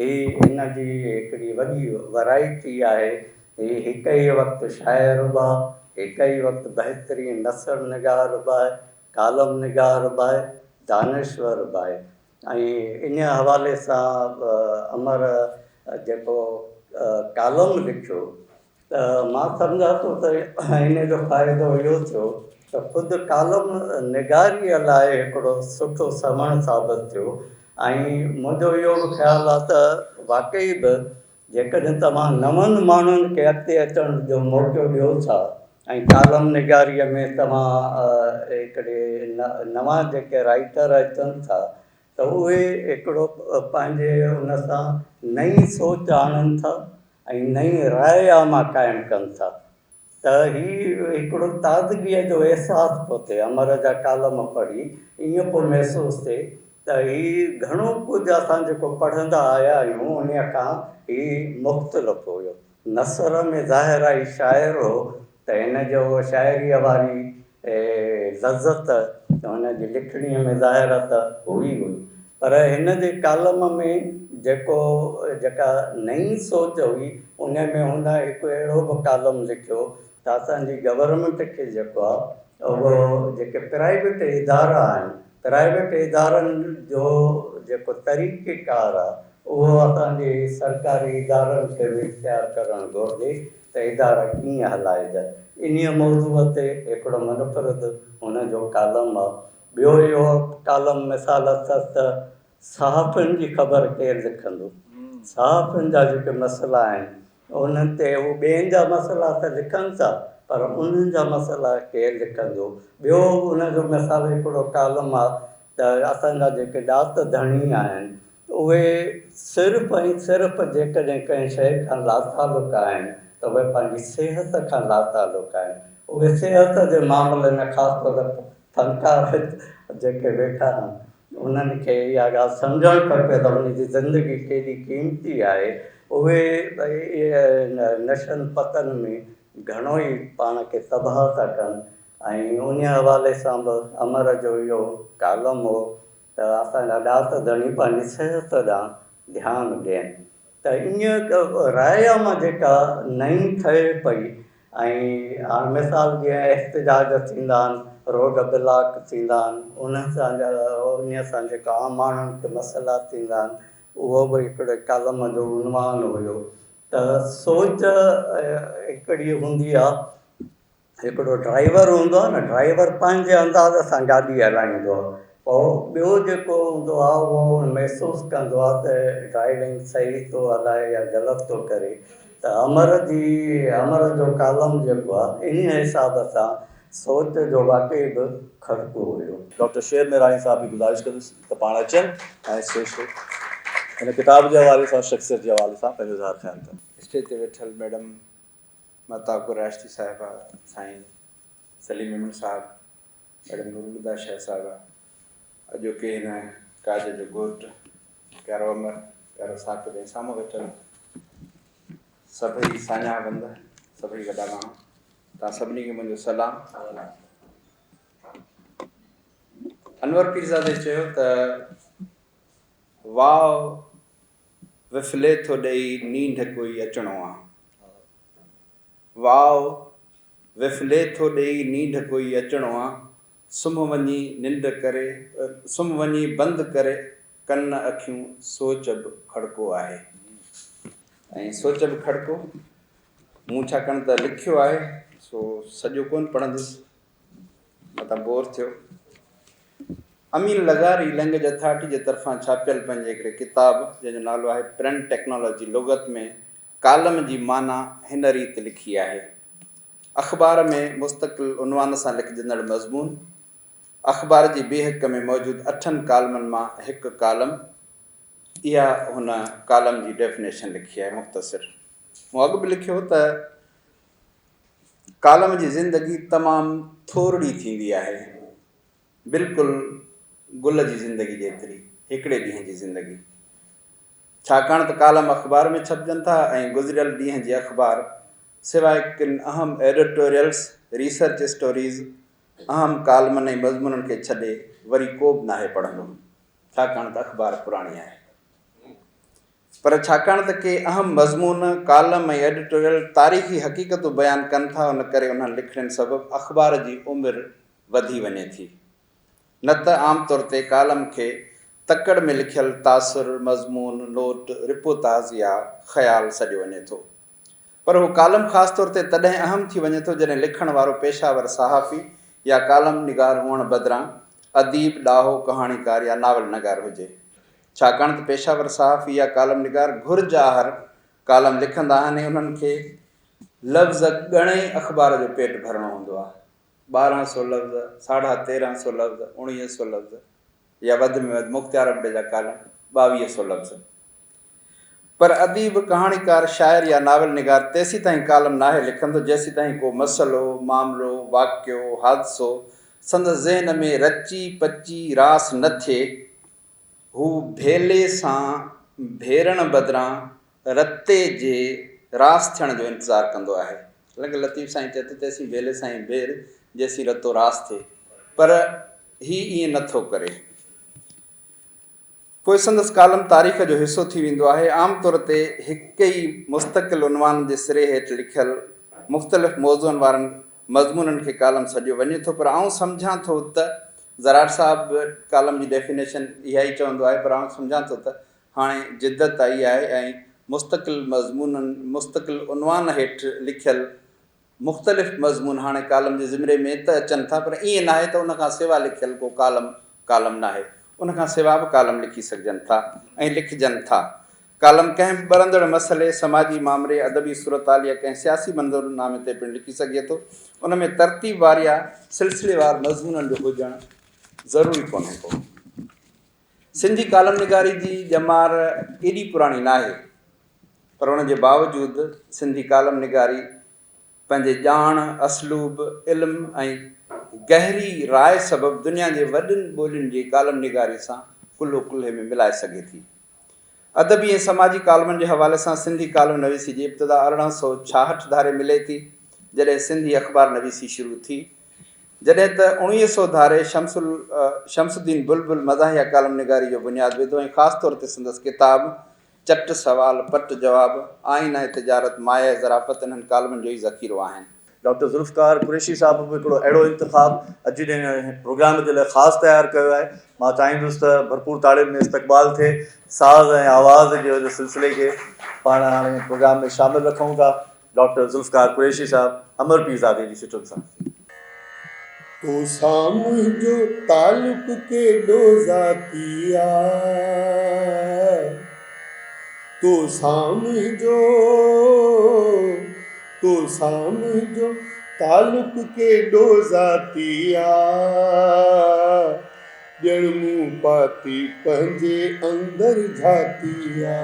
هي هن جي هڪڙي وڏي ورائٽي آهي هي هڪ ئي وقت شاعر به آ هڪ ئي وقت بهترين نثر نگار به آهي ڪالم نگار به آهي دانشور به آهي ۽ انهي حوالي سان امر جيڪو ڪالم لکيو ته مان سمجهان ٿو ته ان جو فائدو اهو ٿيو ته خود ڪالم نگاريء لاء هڪڙو سٺو سوڻ ثابت ٿيو ۽ منهنجو اهو به خيال آهي ته واقعي به جيڪڏهن توهان نون ماڻهن کي اڳتي اچڻ جو موقعو ڏيو ٿا ۽ ڪالم نگاريء ۾ توهان هڪڙي نوان جيڪي رائيٽر اچن ٿا ته اهي هڪڙو پنهنجي ان سان نئين سوچ آڻن ٿا ۽ نئين راء عامه قائم ڪن ٿا ته هي هڪڙو تازگيء جو احساس پيو ٿئي. امر جا ڪالم پڙهي ائين پيو محسوس ٿئي ته هي گهڻو ڪجهه اسان جيڪو پڙهندا آيا آهيون انهيء کان هي مختلف هيو. نثر ۾ ظاهر آهي هي شاعر هو ته هن جو شاعريء واري لذت هن جي لکڻيء ۾ ظاهر ته هئي هئي پر هن جي ڪالم ۾ جيڪو جيڪا نئين سوچ هئي ان ۾ هن هڪ اهڙو به ڪالم لکيو ته اسان جي گورنمينٽ کي جيڪو آهي اهو جيڪي پرائيويٽ ادارا آهن پرائيويٽ ادارن جو جيڪو طريقيڪار آهي اهو اسان جي سرڪاري ادارن کي به اختيار ڪرڻ گهرجي ته ادارا ڪيئن هلائجن. انهيء موضوع تي هڪڙو منفرد هن جو ڪالم آ. ٻيو اهو ڪالم مثال اٿس ته صحافين جي خبر ڪير لکندو؟ صحافين جا جيڪي مسئلا آهن، انهن تي هو ٻين جا مسئلا ته لکن ٿا، پر انهن جا مسئلا ڪير لکندو؟ ٻيو ان جو مثال هڪڙو ڪالم آ ته اسان جا جيڪي ڏات ڌڻي آهن، اهي صرف ۽ صرف جيڪڏهن ڪنهن شيء کان لاتعلق آهن ته اهي پنهنجي صحت کان لاتعلق آهن. اهي صحت جي معاملي ۾ خاص طور فنڪار جيڪي ويٺا آهن انهن کي اها ڳالهه سمجهڻ کپي ته انهن جي زندگي ڪيڏي قيمتي آهي. اهي نشن پتن ۾ گهڻو ئي پاڻ کي تباهه ٿا ڪن ۽ انهيء حوالي سان به امر جو اهو ڪالم هو ته اسان جا ڏات ڌڻي پنهنجي صحت ڏانهن ڌيان ڏين ته ائين راء عامه جيڪا نئين ٺهي پئي ۽ هاڻ مثال جيئن احتجاج ٿيندا آهن روڊ بلاڪ ٿيندا آهن انهن سان انهي سان جيڪا عام ماڻهن کي مسئلا ٿيندا آهن اهو به هڪڙي ڪالم جو عنوان هيو ته سوچ هڪڙي هوندي آهي هڪڙو ڊرائيور هوندو آهي نه ڊرائيور پنهنجي انداز سان گاڏي هلائيندو آهي پوء ٻيو جيڪو هوندو آهي اهو محسوس ڪندو آهي ته ڊرائيونگ صحيح ٿو هلائي يا غلط ٿو ڪري ته امر جي امر جو ڪالم جيڪو آهي انهي حساب سان سوچ جو واقعي به کڙڪو هيو. ڊاڪٽر شير ميراڻي صاحب کي گذارش ڪندس ته پاڻ اچن ۽ اسٽيج تي هن ڪتاب جي حوالي سان شخصيت جي حوالي سان پنهنجو اظهار خيال ڪن. اسٽيج تي ويٺل ميڊم مهتاب قريشي صاحبه، سائين سليم ميمڻ صاحب، ميڊم نورالهديٰ شاهه صاحبه، اڄوڪي هن ڪاڄ جو گهوٽ پيارو امر، پيارو ثاقب ۽ سامهون ويٺل سڀئي ساڃاهه وند، سڀئي وڏا ماڻهو، توهان سڀني کي منهنجو سلام. انور پيرزادي چيو ته واء وڦلي ٿو ڏئي نينڍ ڪوئي اچڻو آ. واء وڦلي ٿو ڏئي نينڍ ڪوئي اچڻو آ. سمهه وڃي ننڊ ڪري سمهه وڃي بند ڪري ڪن اکيون سوچ به کڙڪو آهي ۽ سوچ به کڙڪو مون ڇاڪاڻ ته لکيو آهي سو سڄو ڪونه پڙهندس. متان بور ٿيو. امين لغاري لئنگئيج اٿارٽي جي طرفان ڇاپيل پنهنجي هڪڙي ڪتاب جنهن جو نالو آهي پرنٽ ٽيڪنالاجي لغت ۾ ڪالم جي معنيٰ هن ريت لکي آهي، اخبار ۾ مستقل عنوان سان لکجندڙ مضمون، اخبار جي بيهڪ ۾ موجود اٺن ڪالمن مان هڪ ڪالم. اها هن ڪالم جي ڊيفينيشن لکي آهي مختصر. مون اڳ به لکيو ته ڪالم جي زندگي تمام ٿورڙي ٿيندي آهي، بلڪل گل جي زندگي جيتري، هڪڙي ڏينهن جي زندگي. ڇاڪاڻ ته ڪالم اخبار ۾ ڇپجن ٿا ۽ گذريل ڏينهن جي اخبار سواء ڪن اهم ايڊيٽوريلز، ريسرچ اسٽوريز، اهم ڪالمن ۽ مضمونن کي ڇڏي وري ڪو به ناهي پڙهندو، ڇاڪاڻ ته اخبار پراڻي آهي. پر ڇاڪاڻ ته ڪي اهم مضمون، ڪالم ۽ ايڊيٽوريل تاريخي حقيقتون بيان ڪن ٿا ان ڪري انهن لکڻين سبب اخبار جي عمر وڌي وڃي ٿي. نه ته عام طور تي ڪالم کي تڪڙ ۾ لکيل تاثر، مضمون، نوٽ، رپوتاز يا خيال سڏيو وڃي ٿو. پر اهو ڪالم خاص طور تي تڏهن اهم ٿي وڃي ٿو جڏهن لکڻ وارو پيشه ور صحافي يا ڪالم نگار هئڻ بدران اديب، ڏاهو، ڪهاڻيڪار يا ناول نگار هجي. ڇاڪاڻ ته پيشه ور صحافي يا ڪالم نگار گهرج آهر ڪالم لکندا آهن ۽ انهن کي لفظ ڳڻي اخبار جو پيٽ ڀرڻو هوندو آهي. 12 سو لفظ، ساڍا تيرهن سو لفظ، اوڻيهه سو لفظ يا وڌ ۾ وڌ مختيار ابڙي جا ڪالم 22 سو لفظ. پر اديب، ڪهاڻيڪار، شاعر يا ناول نگار تيسيتائين ڪالم ناهي لکندو جيسيتائين ڪو مسئلو، معاملو، واقعو، حادثو سندس ذهن ۾ رچي پچي راس نه ٿئي. هو ڀيلي سان ڀيرڻ بدران رتي جي راس ٿيڻ جو انتظار ڪندو آهي. حالانڪه لطيف سائين چئي ٿو تيسين ڀيلي سان ئي ڀير جيسين رتو راس ٿئي. پر هي ائين نه ٿو ڪري. پوء سندس ڪالم تاريخ جو حصو ٿي ويندو آهي. عام طور تي هڪ ئي مستقل عنوان جي سري هيٺ لکيل مختلف موضوعن وارن مضمونن کي ڪالم سڏيو وڃي ٿو پر آئون سمجهان ٿو ته زرار صاحب به ڪالم جي ڊيفينيشن اها ئي چوندو آهي پر آئون سمجهان ٿو ته هاڻي جدت آئي آهي ۽ مستقل مضمونن مستقل عنوان هيٺ لکيل مختلف مضمون هاڻي ڪالم جي زمري ۾ ته اچن ٿا پر ائين ناهي ته ان کان سوا لکيل ڪو ڪالم ڪالم ناهي. ان کان سوا به ڪالم لکي سگهجن ٿا ۽ لکجن ٿا. ڪالم ڪنهن به ٻرندڙ مسئلي، سماجي مامري، ادبي صورتحال يا ڪنهن سياسي منظرنامي تي پڻ لکي سگهجي ٿو. ان ۾ ترتيبوار يا سلسليوار مضمونن جو هجڻ ضروري ڪونهي ڪو. سنڌي ڪالم نگاري جي ڄمار ايڏي پراڻي ناهي پر ان جي باوجود سنڌي ڪالم نگاري پنهنجي ڄاڻ، اسلوب، علم ۽ گهري راء سبب دنيا جي وڏين ٻولين جي ڪالم نگاري سان ڪلهو ڪلهي ۾ ملائي سگهي ٿي. ادبي ۽ سماجي ڪالمن جي حوالي سان سنڌي ڪالم نويسي جي ابتدا 1866 ڌاري ملي ٿي، جڏهن سنڌي اخبار نويسي شروع ٿي. جڏهن ته 19 سو ڌاري شمس شمس الدين بلبل مزاحيه ڪالم نگاري جو بنياد وڌو ۽ خاص طور تي سندس ڪتاب چٽ سوال پٽ جواب، آئينه تجارت، مايه ظرافت انهن ڪالمن جو ئي ذخيرو آهن. ڊاڪٽر ذوالفقار قريشي صاحب به هڪڙو اهڙو انتخاب اڄ جي ڏينهن پروگرام جي لاء خاص تيار ڪيو آهي. مان چاهيندس ته ڀرپور تاڙين ۾ استقبال ٿئي. ساز ۽ آواز جي ان سلسلي کي پاڻ هاڻي پروگرام ۾ شامل رکون ٿا. ڊاڪٽر ذوالفقار قريشي صاحب امر پيرزادي جي سٽن سان. توسان منهنجو تعلق ڪيڏو ذاتي آ توسان منهنجو توسان منهنجو تعلق ڪيڏو ذاتي آ ڄڻ مون پاتي پنهنجي اندر جھاتي آ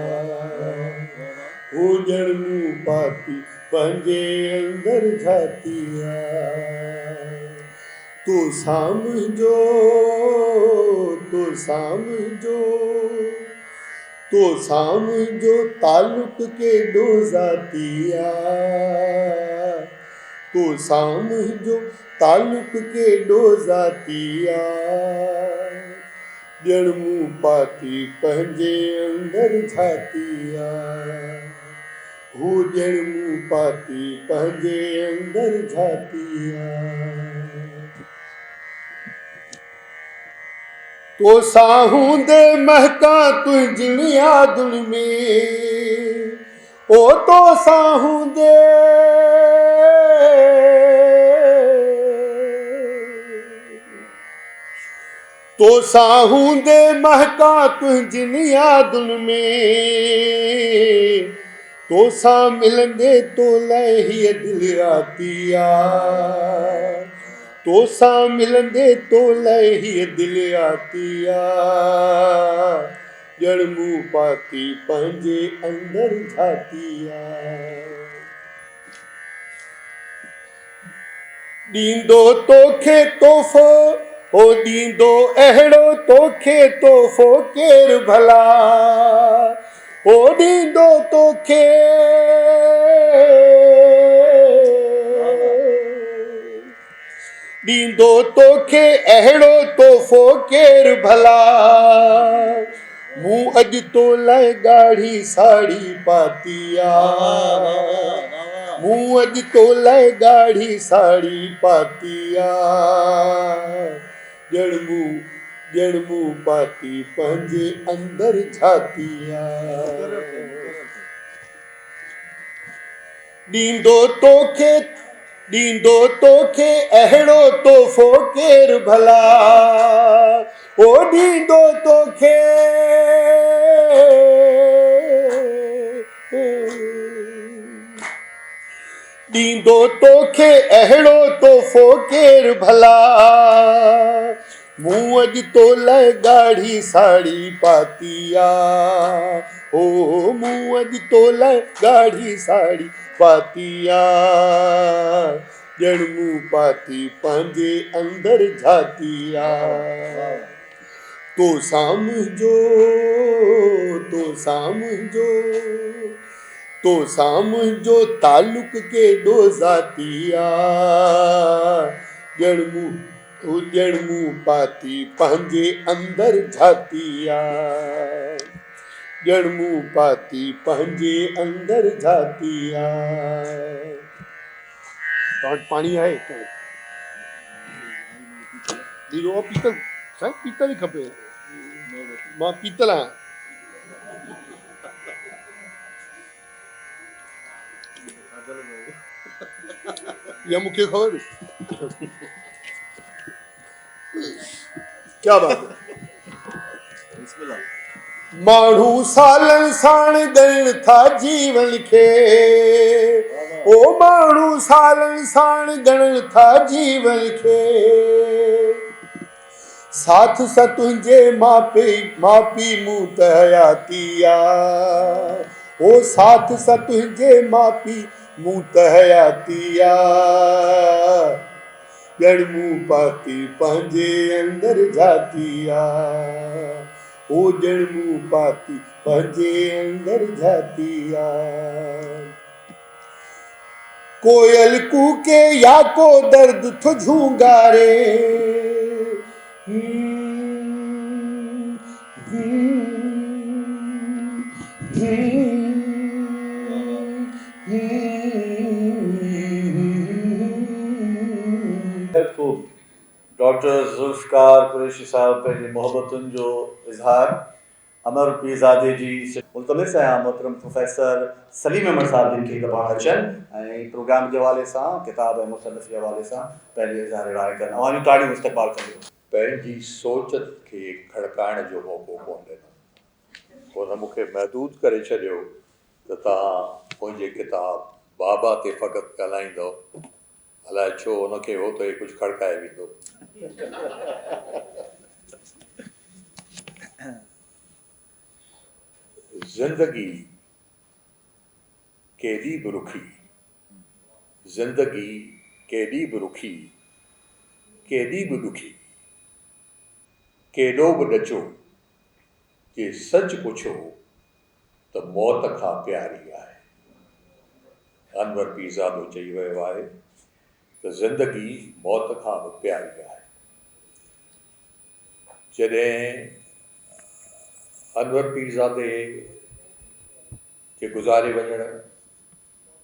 هو ڄڻ مون پاتي پنهنجي اندر جھاتي آ توسان منهنجو توسان منهنجو توسان منهنجو تعلق ڪيڏو ذاتي آ توسان منهنجو تعلق ڪيڏو ذاتي آ ڄڻ مون پاتي پنهنجي اندر جھاتي آ هو ڄڻ مون پاتي پنهنجي اندر جھاتي آ. توسان هوندي مهڪان تنهنجين يادن ۾ او توسان هوندي توسان هوندي مهڪان تنهنجين يادن ۾ توسان ملندي تو لئه هيء دل آتي آ توسان ملندي تو لئه هيء دل آتي آ. ڄڻ مون پاتي پنهنجي اندر جهاتي آ. ڏيندو توکي تحفو هو ڏيندو اهڙو توکي تحفو ڪير ڀلا هو ڏيندو توکي. ڏيندو توکي اهڙو تحفو ڪير ڀلا. مون اڄ تو لاء ڳاڙهي ساڙهي پاتي آ. مون اڄ تو لاء ڳاڙهي ساڙهي پاتي آ. ڄڻ مون ڄڻ مون پاتي پنهنجي اندر جهاتي آ. ڏيندو توکي ڏيندو توکي اهڙو تحفو ڪير ڀلا او ڏيندو توکي ڏيندو توکي اهڙو تحفو ڪير ڀلا مون اڄ تو لاء ڳاڙهي ساڙهي پاتي آ هو مون اڄ تو لاء ڳاڙهي ساڙهي پاتي آ ڄڻ مون پاتي پنهنجي اندر جهاتي آ توسان منهنجو توسان منهنجو توسان منهنجو تعلق ڪيڏو ذاتي آ ڄڻ مون هو ڄڻ مون پاتي پنهنجي اندر جهاتي آ. ڄڻ مون پاتي پنهنجي اندر جهاتي آ. توهان وٽ پاڻي آهي؟ ڏيرو پيتل سائين پيتل ئي کپي مان پيتل آهيان. اها مون کي خبر ڪيا بات هي. ماڻهو سالن ساڻ ڳڻن ٿا جيون کي او ماڻهو سالن ساڻ ڳڻن ٿا جيون کي ساٿ سان تنهنجي ماپي مون ته حياتي آ او ساٿ سان تنهنجي ماپي مون ته حياتي آ ڄڻ مون پاتي پنهنجي اندر جهاتي آ او ڄڻ مون پاتي پنهنجي اندر جهاتي آ. ڪوئل ڪوڪي يا ڪو درد ٿو جهونگاري. خوب ڊاڪٽر ذوالفقار قريشي صاحب پنهنجي محبتن جو اظهار امر پيرزادي جي ملتمس آهيان محترم پروفيسر سليم احمد صاحب جن کي ته پاڻ اچن ۽ پروگرام جي حوالي سان ڪتاب ۽ مصنف جي حوالي سان پنهنجو اظهار راء ڪن اوهان جون تاڙيون استقبال ڪنديون. پنهنجي سوچ کي کڙڪائڻ جو موقعو ڪونه ڏنو. هن مون کي محدود ڪري ڇڏيو ته توهان منهنجي ڪتاب بابا تي فقط ڳالهائيندؤ. الائي ڇو هن کي هو ته هي ڪجهه کڙڪائي ويندو. زندگي ڪيڏي به رکي، زندگي ڪيڏي به رکي، ڪيڏي به ڏکي، ڪيڏو به ڏچو، جي سچ پڇو ته موت کان پياري آهي. انور پيرزادو چئي ويو آهي ته زندگي موت کان به پياري آهي. جڏهن انور پيرزادي جي گذاري وڃڻ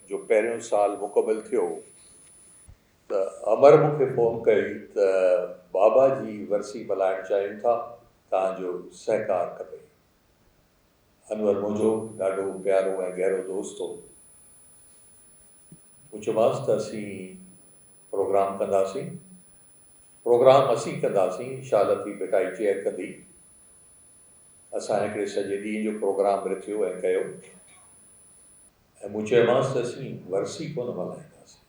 جو پهريون سال مڪمل ٿيو ته امر مون کي فون ڪئي ته بابا جي ورسي ملهائڻ چاهيون ٿا، توهان جو سهڪار کپي. انور منهنجو ڏاڍو پيارو ۽ گهرو دوست هو. مون چيومانس ته اسين پروگرام ڪنداسين. پروگرام اسين ڪنداسين، شاهه لطيف ڀٽائي چيئر ڪندي. اسان هڪڙي سڄي ڏينهن جو پروگرام رٿيو ۽ ڪيو ۽ مون چيومانس ته اسين ورسي ڪونه ملهائينداسين،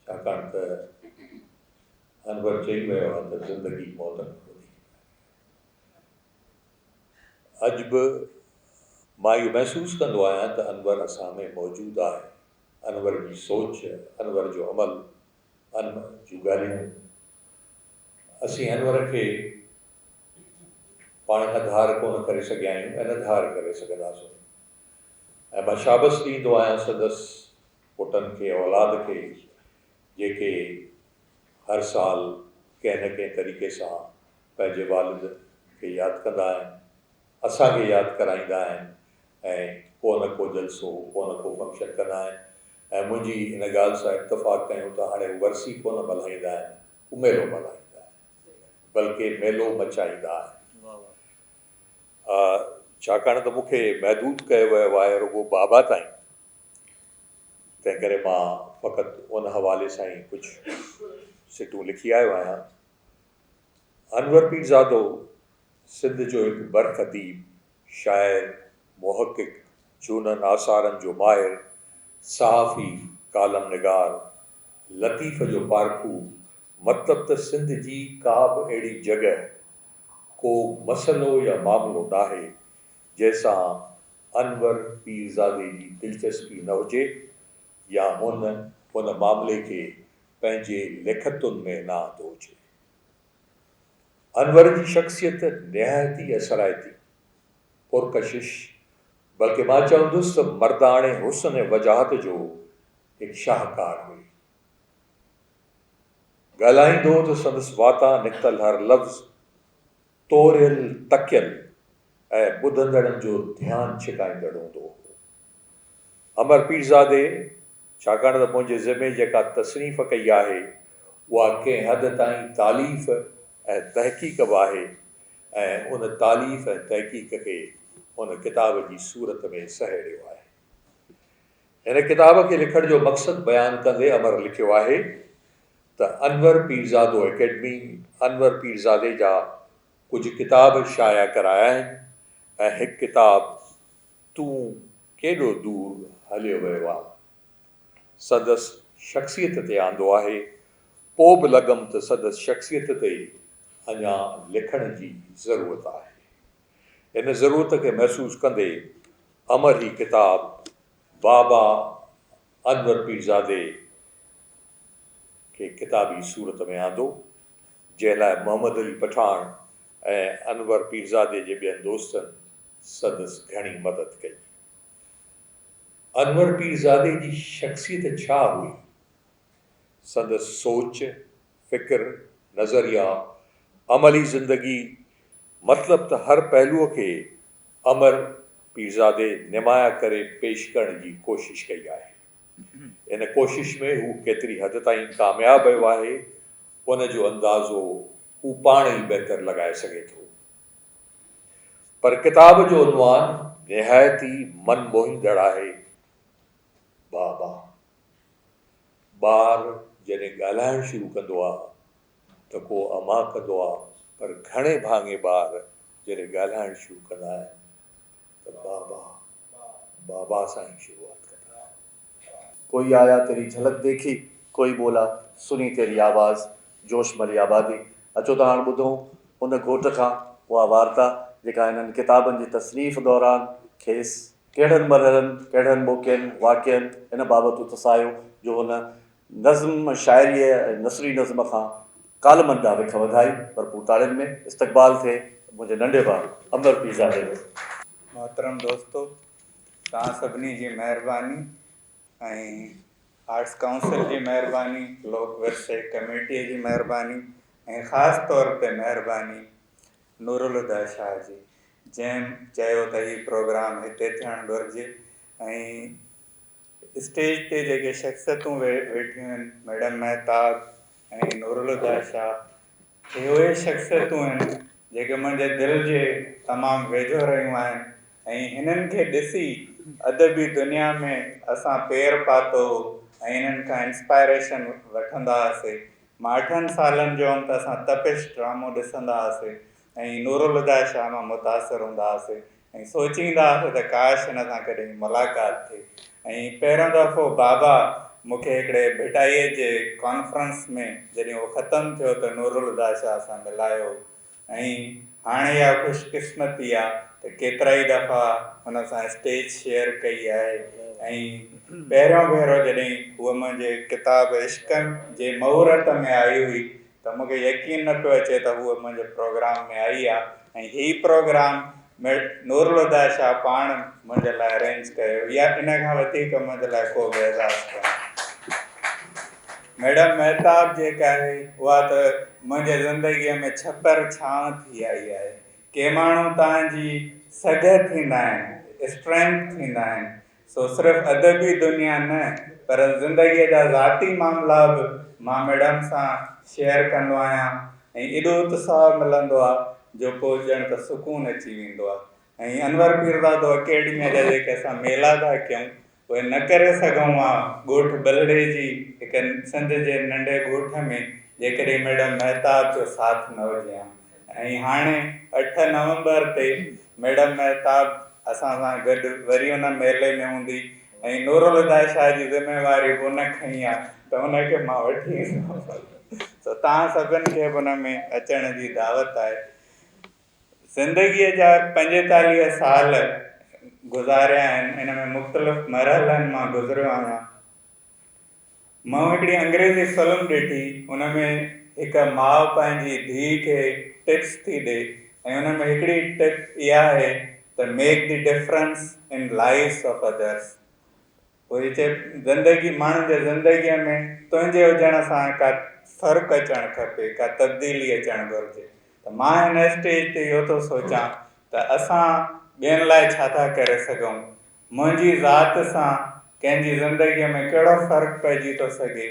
ڇاڪاڻ ته انور چئي ويو آهي ته زندگي موت کان وڌيڪ پياري آهي. اڄ به مان اهو محسوس ڪندو آهيان ته انور اسان ۾ موجود آهي. انور جي سوچ، انور جو عمل، انور جون ڳالهيون. اسين انور کي پاڻ کان ڌار ڪونه ڪري سگهيا آهيون ۽ نه ڌار ڪري سگهنداسون. ۽ مان شابس ڏيندو آهيان سندس پٽن کي، اولاد کي، جيڪي هر سال ڪنهن نه ڪنهن طريقي سان پنهنجي والد کي ياد ڪندا آهن، اسان کي ياد ڪرائيندا آهن ۽ ڪو نه ڪو جلسو، ڪو نه ڪو فنڪشن ڪندا آهن ۽ منهنجي ان ڳالهه سان اتفاق ڪيون ته هاڻي هو ورسي ڪونه ملهائيندا آهن، هو ميلو ملهائيندا آهن، بلڪه ميلو مچائيندا آهن. ڇاڪاڻ ته مون کي محدود ڪيو ويو آهي رڳو بابا تائين، تنهنڪري مان فقط ان حوالي سان ئي ڪجهه سٽون لکي آيو آهيان. انور پيرزادو سنڌ جو هڪ برک اديب، شاعر، محقق، جهونن آثارن جو ماهر، صحافي، ڪالم نگار، لطيف جو پارکو، مطلب ته سنڌ جي ڪا به اهڙي جڳهه، ڪو مسئلو يا معاملو ناهي، جنهن سان انور پيرزادي جي دلچسپي نه هجي يا هن ان معاملي کي پنهنجي لکتن ۾ نه آندو هجي. انور جي شخصيت نهايت ئي اثرائتي، پرڪشش، بلڪه مان چوندس ته مرداڻي حسن ۽ وجاهت جو هڪ شاهڪار هئي. ڳالهائيندو ته سندس واتان نڪتل هر لفظ توريل تڪيل ۽ ٻڌندڙن جو ڌيان ڇڪائيندڙ هوندو هو. امر پيرزادي ڇاڪاڻ ته منهنجي ذمي جيڪا تصنيف ڪئي آهي، اها ڪنهن حد تائين تاليف ۽ تحقيق به آهي ۽ ان تاليف ۽ تحقيق کي هن ڪتاب جي صورت ۾ سهيڙيو آهي. هن ڪتاب کي لکڻ جو مقصد بيان ڪندي امر لکيو آهي ته انور پيرزادو اڪيڊمي انور پيرزادي جا ڪجهه ڪتاب شايع ڪرايا آهن ۽ هڪ ڪتاب تون ڪيڏو دور هليو ويو آن. سندس شخصيت تي آندو آهي، پوء به لڳم ته سندس شخصيت تي اڃا لکڻ جي ضرورت آهي. ان ضرورت کي محسوس ڪندي امر هي ڪتاب بابا انور پيرزادي کي ڪتابي صورت ۾ آندو، جنهن لاء محمد علي پٺاڻ ۽ انور پيرزادي جي ٻين دوستن سندس گهڻي مدد ڪئي. انور پيرزادي جي شخصيت ڇا هئي؟ سندس سوچ، فڪر، نظريا، عملي زندگي مطلب ته هر پهلوء کي امر پيرزادي نمايان ڪري پيش ڪرڻ جي ڪوشش ڪئي آهي. ان ڪوشش ۾ هو ڪيتري حد تائين ڪامياب ويو آهي، ان جو اندازو هو پاڻ ئي بهتر لڳائي سگهي ٿو. پر ڪتاب جو عنوان نهايت ئي من موهيندڙ آهي، بابا. ٻار جڏهن ڳالهائڻ شروع ڪندو آ ته ڪو امان ڪندو آ پر گهڻي ڀاڱي ٻار جڏهن ڳالهائڻ شروع ڪندا آهن ته بابا بابا سان ئي شروعات ڪندا آهن. ڪوئي آيا تيري جهلڪ ديکي، ڪوئي بولا سني تيري آواز، جوش ملي آبادي. اچو ته هاڻ ٻڌون ان گهوٽ کان اها وارتا جيڪا هنن ڪتابن جي تصنيف دوران کيس ڪهڙن مرحلن، ڪهڙن موقعن، واقعن ان بابت اتساهيو جو هن نظم، شاعريء ۽ نثري نظم کان ڪالمن ڏانهن وک وڌائي. ڀرپور تاڙين ۾ استقبال ٿئي منهنجي ننڍي ڀاء امر پيرزادي جو. محترم دوستو! توهان سڀني جي مهرباني ۽ آرٽس ڪائونسل جي مهرباني، لوڪ ورثي ڪميٽيء جي مهرباني ۽ خاص طور تي مهرباني نورالهديٰ شاهه جي جنهن چيو ته هي پروگرام هتي ٿيڻ گهرجي ۽ اسٽيج تي جيڪي شخصيتون ويٺيون آهن ميڊم مهتاب ۽ نورالهديٰ شاهه اهي اهي شخصيتون آهن جيڪي منهنجي دل جي تمام ويجهو رهيون آهن ۽ هنن کي ڏسي ادبي دنيا ۾ اسان پير پاتو هو ۽ هنن کان انسپائريشن وٺندا هئاسي. مان اٺن سالن جو هوم ته اسان تپش ڊرامو ڏسندا هئاسي ۽ نورالهديٰ شاهه مان متاثر هوندا هئاسي ۽ سوچيندا هئاسي ته ڪاش هن سان ڪڏهن ملاقات ٿئي ۽ پهريون دفعو بابا مون کي هڪڙي ڀٽائيء جي ڪانفرنس ۾ جڏهن اهو ختم ٿيو ته نورالهديٰ شاهه سان ملايو ۽ هاڻي اها خوش قسمتي آ ته ڪيترائي دفعا هن سان اسٽيج شيئر ڪئي آهي ۽ پهريون ڀيرو جڏهن هوء منهنجي ڪتاب عشق جي مهورت ۾ آئي هئي ته مون کي يقين نه پيو اچي ته هوء منهنجي پروگرام ۾ آئي آ ۽ هي پروگرام نورالهديٰ شاهه پاڻ منهنجي لاء ارينج ڪيو يا ان کان وڌيڪ منهنجي لاء ڪو به اعزاز ڪونهي. ميڊم مهتاب جيڪا آهي اها ته منهنجي زندگيء ۾ ڇپر ڇانو ٿي آئي آهي. ڪي ماڻهو توهان جي سگهه ٿيندا آهن، اسٽرينٿ ٿيندا آهن، سو صرف ادبي دنيا نه پر زندگيء جا ذاتي معاملا به مان ميڊم سان شيئر ڪندو آهيان ۽ ايڏو اتساهه ملندو آ جو پوء ڄڻ ته سڪون اچي ويندو آ ۽ انور پيرزادو اڪيڊميء جا جيڪي اسان ميلا ٿا ڪيون اهي نه ڪري سگهون ها ڳوٺ ٻلهڙيجي هڪ سنڌ جي ننڍي ڳوٺ ۾ جيڪڏهن ميڊم مهتاب جو ساٿ نه هجي ها ۽ هاڻي 8 نومبر تي ميڊم مهتاب اسان سان گڏ وري ان ميلي ۾ هوندي ۽ نورالهديٰ شاهه جي ذميواري به ان کنئي آ ته ان کي مان وٺي ايندس سو توهان سڀن کي به ان ۾ اچڻ جي دعوت آهي. زندگيء جا 45 سال گذاريا آهن ان ۾ مختلف مرحلن مان گذريو آهيان. مون هڪڙي انگريزي فلم ڏٺي ان ۾ هڪ ماء پنهنجي ڌيء کي ٽپس ٿي ڏي ۽ ان ۾ هڪڙي ٽپ اها آهي ته make the difference in lives of others پوء هي چئي زندگي ماڻهن جي زندگيء ۾ تنهنجي هجڻ سان ڪا فرق اچڻ کپي ڪا تبديلي اچڻ گهرجي ته مان هن اسٽيج تي اهو ٿو سوچان ته اسان ٻين لاء ڇا ٿا ڪري سگهون منهنجي ذات سان ڪنهن جي زندگيء ۾ ڪهڙو فرق پئجي ٿو سگهي،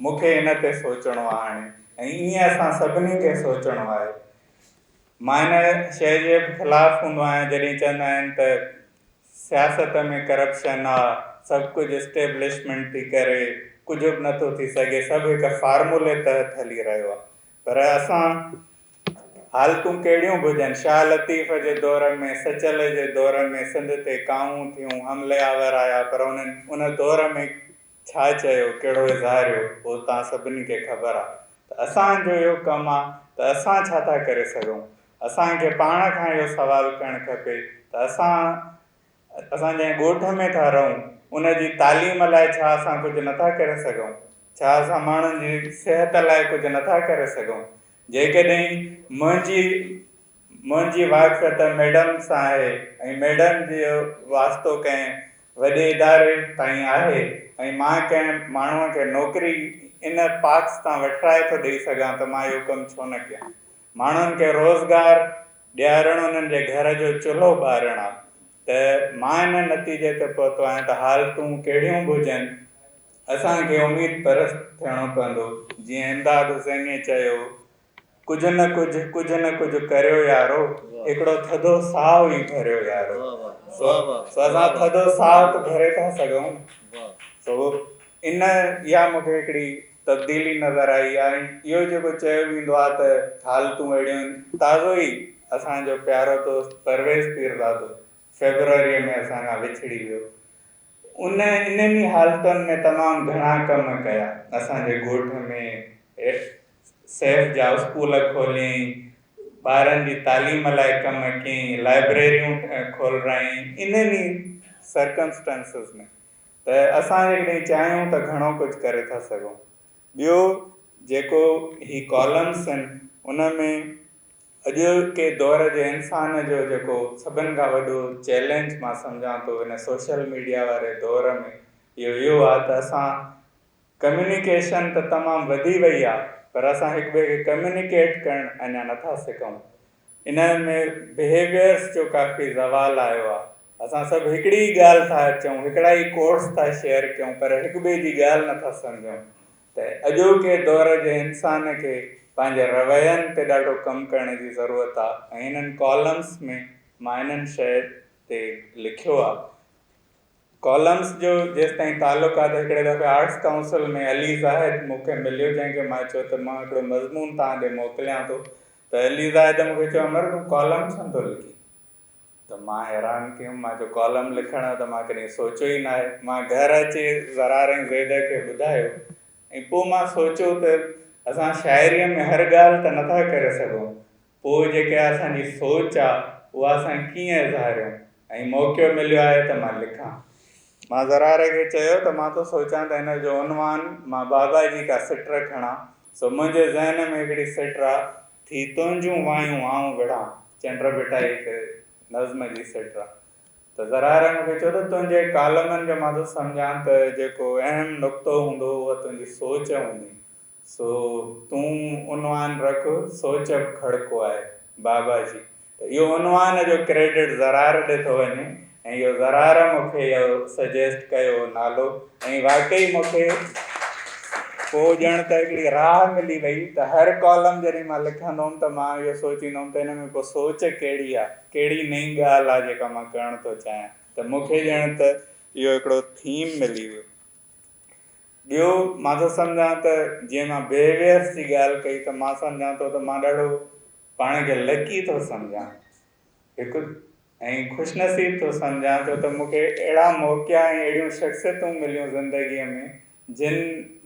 مون کي ان تي سوچڻو آهي هاڻي ۽ ائين اسان سڀني کي سوچڻو آهي. مان ان شيء جي به خلاف هوندو آهيان جڏهن چوندا آهن ته سياست ۾ ڪرپشن آ، سڀ ڪجهه اسٽيبلشمينٽ ٿي ڪري، ڪجهه به نٿو ٿي سگهي، سڀ هڪ فارمولي تحت هلي رهيو آ. پر اسان حالتون ڪهڙيون به هجن، شاهه لطيف جي دور ۾، سچل جي دور ۾ سنڌ تي ڪاهون ٿيون، حملي آور آيا، پر انهن ان دور ۾ ڇا چيو، ڪهڙو اظهاريو، اهو توهان سڀني کي خبر آ ته اسان جو اهو ڪم آ ته اسان ڇا ٿا ڪري سگهون؟ اسان کي پاڻ کان اهو سوال ڪرڻ کپي ته اسان اسان جنهن ڳوٺ ۾ ٿا رهون ان جي تعليم لاء ڇا اسان ڪجهه نٿا ڪري سگهون؟ ڇا اسان ماڻهن جي صحت لاء ڪجهه نٿا ڪري سگهون؟ جيڪڏهن منهنجي منهنجي واقفيت ميڊم سان آهي ۽ ميڊم جو واسطو ڪنهن وڏي اداري تائين آهي ۽ مان ڪنهن ماڻهوء کي نوڪري ان پاڪس تان وٺرائي ٿو ڏئي سگهان ته مان اهو ڪم ڇو نه ڪيان؟ ماڻهن کي روزگار ڏيارڻ انهن جي گهر جو چلهو ٻارڻ آ ته مان ان نتيجي تي پهتو آهيان ته حالتون ڪهڙيون به هجن اسان کي اميد پرست ٿيڻو پوندو جيئن امداد حسينيء چيو ڪجهه نه ڪجهه ڪجهه نه ڪجهه ڪريو يارو هڪڙو ٿڌو ساهه ئي ڀريو يارو سو اسان ٿڌو ساهه ته ڀري ٿا سگهون سو ان اها مون کي هڪڙي تبديلي نظر آئي آهي ۽ اهو جيڪو چيو ويندو آهي ته حالتون اهڙيون آهن تازو ئي اسان جو پيارو دوست پرويز پيرزادو فيبروريء ۾ اسان کان وڇڙي ويو ان انهن ئي حالتن ۾ تمام گهڻا ڪم ڪيا اسان جي ڳوٺ ۾ سيف جا اسڪول کوليائين ٻارن جي تعليم لاء ڪم ڪيائين لائبريريون کولرايائين انهن ئي سرڪمسٽانسز ۾ ته اسان جيڪڏهن چاهيون ته گهڻو ڪجهه ڪري ٿا سگهون. ٻيو جيڪو هي ڪالمس آهن ان ۾ اڄوڪي دور جي انسان جو جيڪو سڀن کان وڏو چئلينج مان سمجهان ٿو هن سوشل ميڊيا واري دور ۾ اهو اهو آهي ته اسان ڪميونيڪيشن ته تمام وڌي وئي آهي پر اسان هڪ ٻئي کي ڪميونيڪيٽ ڪرڻ اڃا نٿا سکون. ان ۾ بهيويئرس جو ڪافي زوال آيو آ. اسان سڀ هڪڙي ئي ڳالهه ٿا چئون، هڪڙا ئي ڪورس ٿا شيئر ڪيون پر هڪ ٻئي جي ڳالهه نه ٿا سمجهون ته اڄوڪي دور جي انسان کي پنهنجي روين تي ڏاڍو ڪم ڪرڻ جي ضرورت آ ۽ انهن ڪالمس ۾ مان انهن شيء تي لکيو آ. ڪالمس جو جيستائين تعلق آهي ته هڪڙي دفعي آرٽس ڪائونسل ۾ علي زاهد مون کي مليو جنهن کي مان چيو ته مان هڪڙو مضمون توهان ڏي موڪليان ٿو ته علي زاهد مون کي چيو امر تون ڪالم ڇو نٿو لکين ته مان حيران ٿيم مان چيو ڪالم لکڻ جو ته مان ڪڏهن سوچيو ئي ناهي مان گهر اچي زرار ۽ زيد کي ٻڌايو ۽ پوء مان سوچيو ته اسان شاعريء ۾ هر ڳالهه ته نٿا ڪري سگهون پوء جيڪا اسان جي سوچ آ اها اسان ڪيئن اظهاريون ۽ موقعو مليو آهي ته مان لکان. مان زرار کي چيو ته مان ٿو سوچان ته هن جو عنوان مان بابا جي ڪا سٽ کڻان، سو منهنجي ذهن ۾ هڪڙي سٽ آ، ٿي تنهنجون وايون آئون وڙهان، چنڊ ڀٽائي هڪ نظم جي سٽ آ. ته زرار مون کي چيو ته تنهنجي ڪالمن جو مان ٿو سمجهان ته جيڪو اهم نقطو هوندو اها تنهنجي سوچ هوندي، سو تون عنوان رک سوچ به کڙڪو آهي بابا جي ته اهو عنوان جو ڪريڊٽ زرار ڏي ٿو وڃي ۽ اهو زرار مون کي اهو سجيسٽ ڪيو هو نالو ۽ واقعي مون کي پوء ڄڻ ته هڪڙي راهه ملي وئي ته هر ڪالم جڏهن مان لکندو هوم ته مان اهو سوچيندو هوم ته هن ۾ پوء سوچ ڪهڙي آهي ڪهڙي نئين ڳالهه آهي جيڪا مان ڪرڻ ٿو چاهيان ته مون کي ڄڻ ته اهو هڪڙو ٿيم ملي ويو. ٻيو مان ٿو سمجهان ته جيئن مان بيهيويئرس جي ڳالهه ڪئي ته مان سمجهان ٿو ته مان ڏاڍو پاڻ کي لڪي ٿو سمجهان هڪ ۽ خوش نصيب ٿو سمجهان ڇو ته مون کي اهڙا موقعا ۽ اهڙيون شخصيتون مليون زندگيء ۾ جن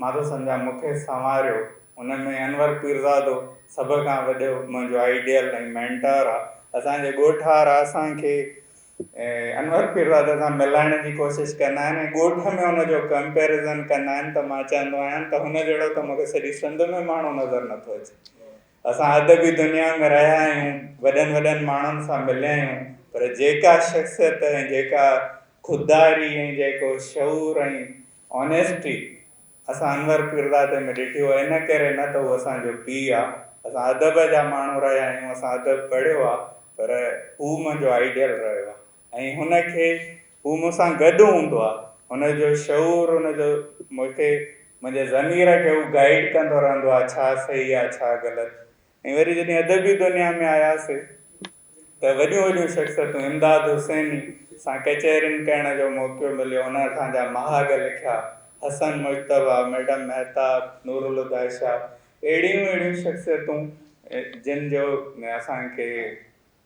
مان ٿو سمجهان مون کي سنواريو ان ۾ انور پيرزادو سڀ کان وڏو منهنجو آئيڊيل ۽ مينٽار آ اسان جي ڳوٺ وارا اسان کي انور پيرزاده سان ملائڻ جي ڪوشش ڪندا آهن ۽ ڳوٺ ۾ ان جو ڪمپيريزن ڪندا آهن ته مان چوندو آهيان ته هن جهڙو ته مون کي سڄي سنڌ ۾ ماڻهو نظر نٿو اچي. اسان ادبي دنيا ۾ رهيا آهيون، وڏن وڏن ماڻهن سان مليا آهيون پر جيڪا شخصيت ۽ جيڪا خودداري ۽ جيڪو شعور ۽ آنيسٽي اسان انور پيرزادي ۾ ڏٺي هو ان ڪري نه ته هو اسان جو پيء آ، اسان ادب جا ماڻهو رهيا آهيون، اسان ادب پڙهيو آ پر هو منهنجو آئيڊيل رهيو آ ۽ هن کي هو مون سان گڏ هوندو آ، هن جو شعور هن جو مون کي منهنجي ضمير کي هو گائيڊ ڪندو رهندو آ ڇا صحيح آ ڇا غلط ۽ وري جڏهن ادبي دنيا ۾ آياسي ته وڏيون وڏيون شخصيتون امداد حسيني سان ڪچهرين ڪرڻ جو موقعو مليو ان اسان جا مهاڳ لکيا حسن مجتبيٰ ميڊم مهتاب نورالهديٰ شاهه اهڙيون اهڙيون شخصيتون جن جو اسان کي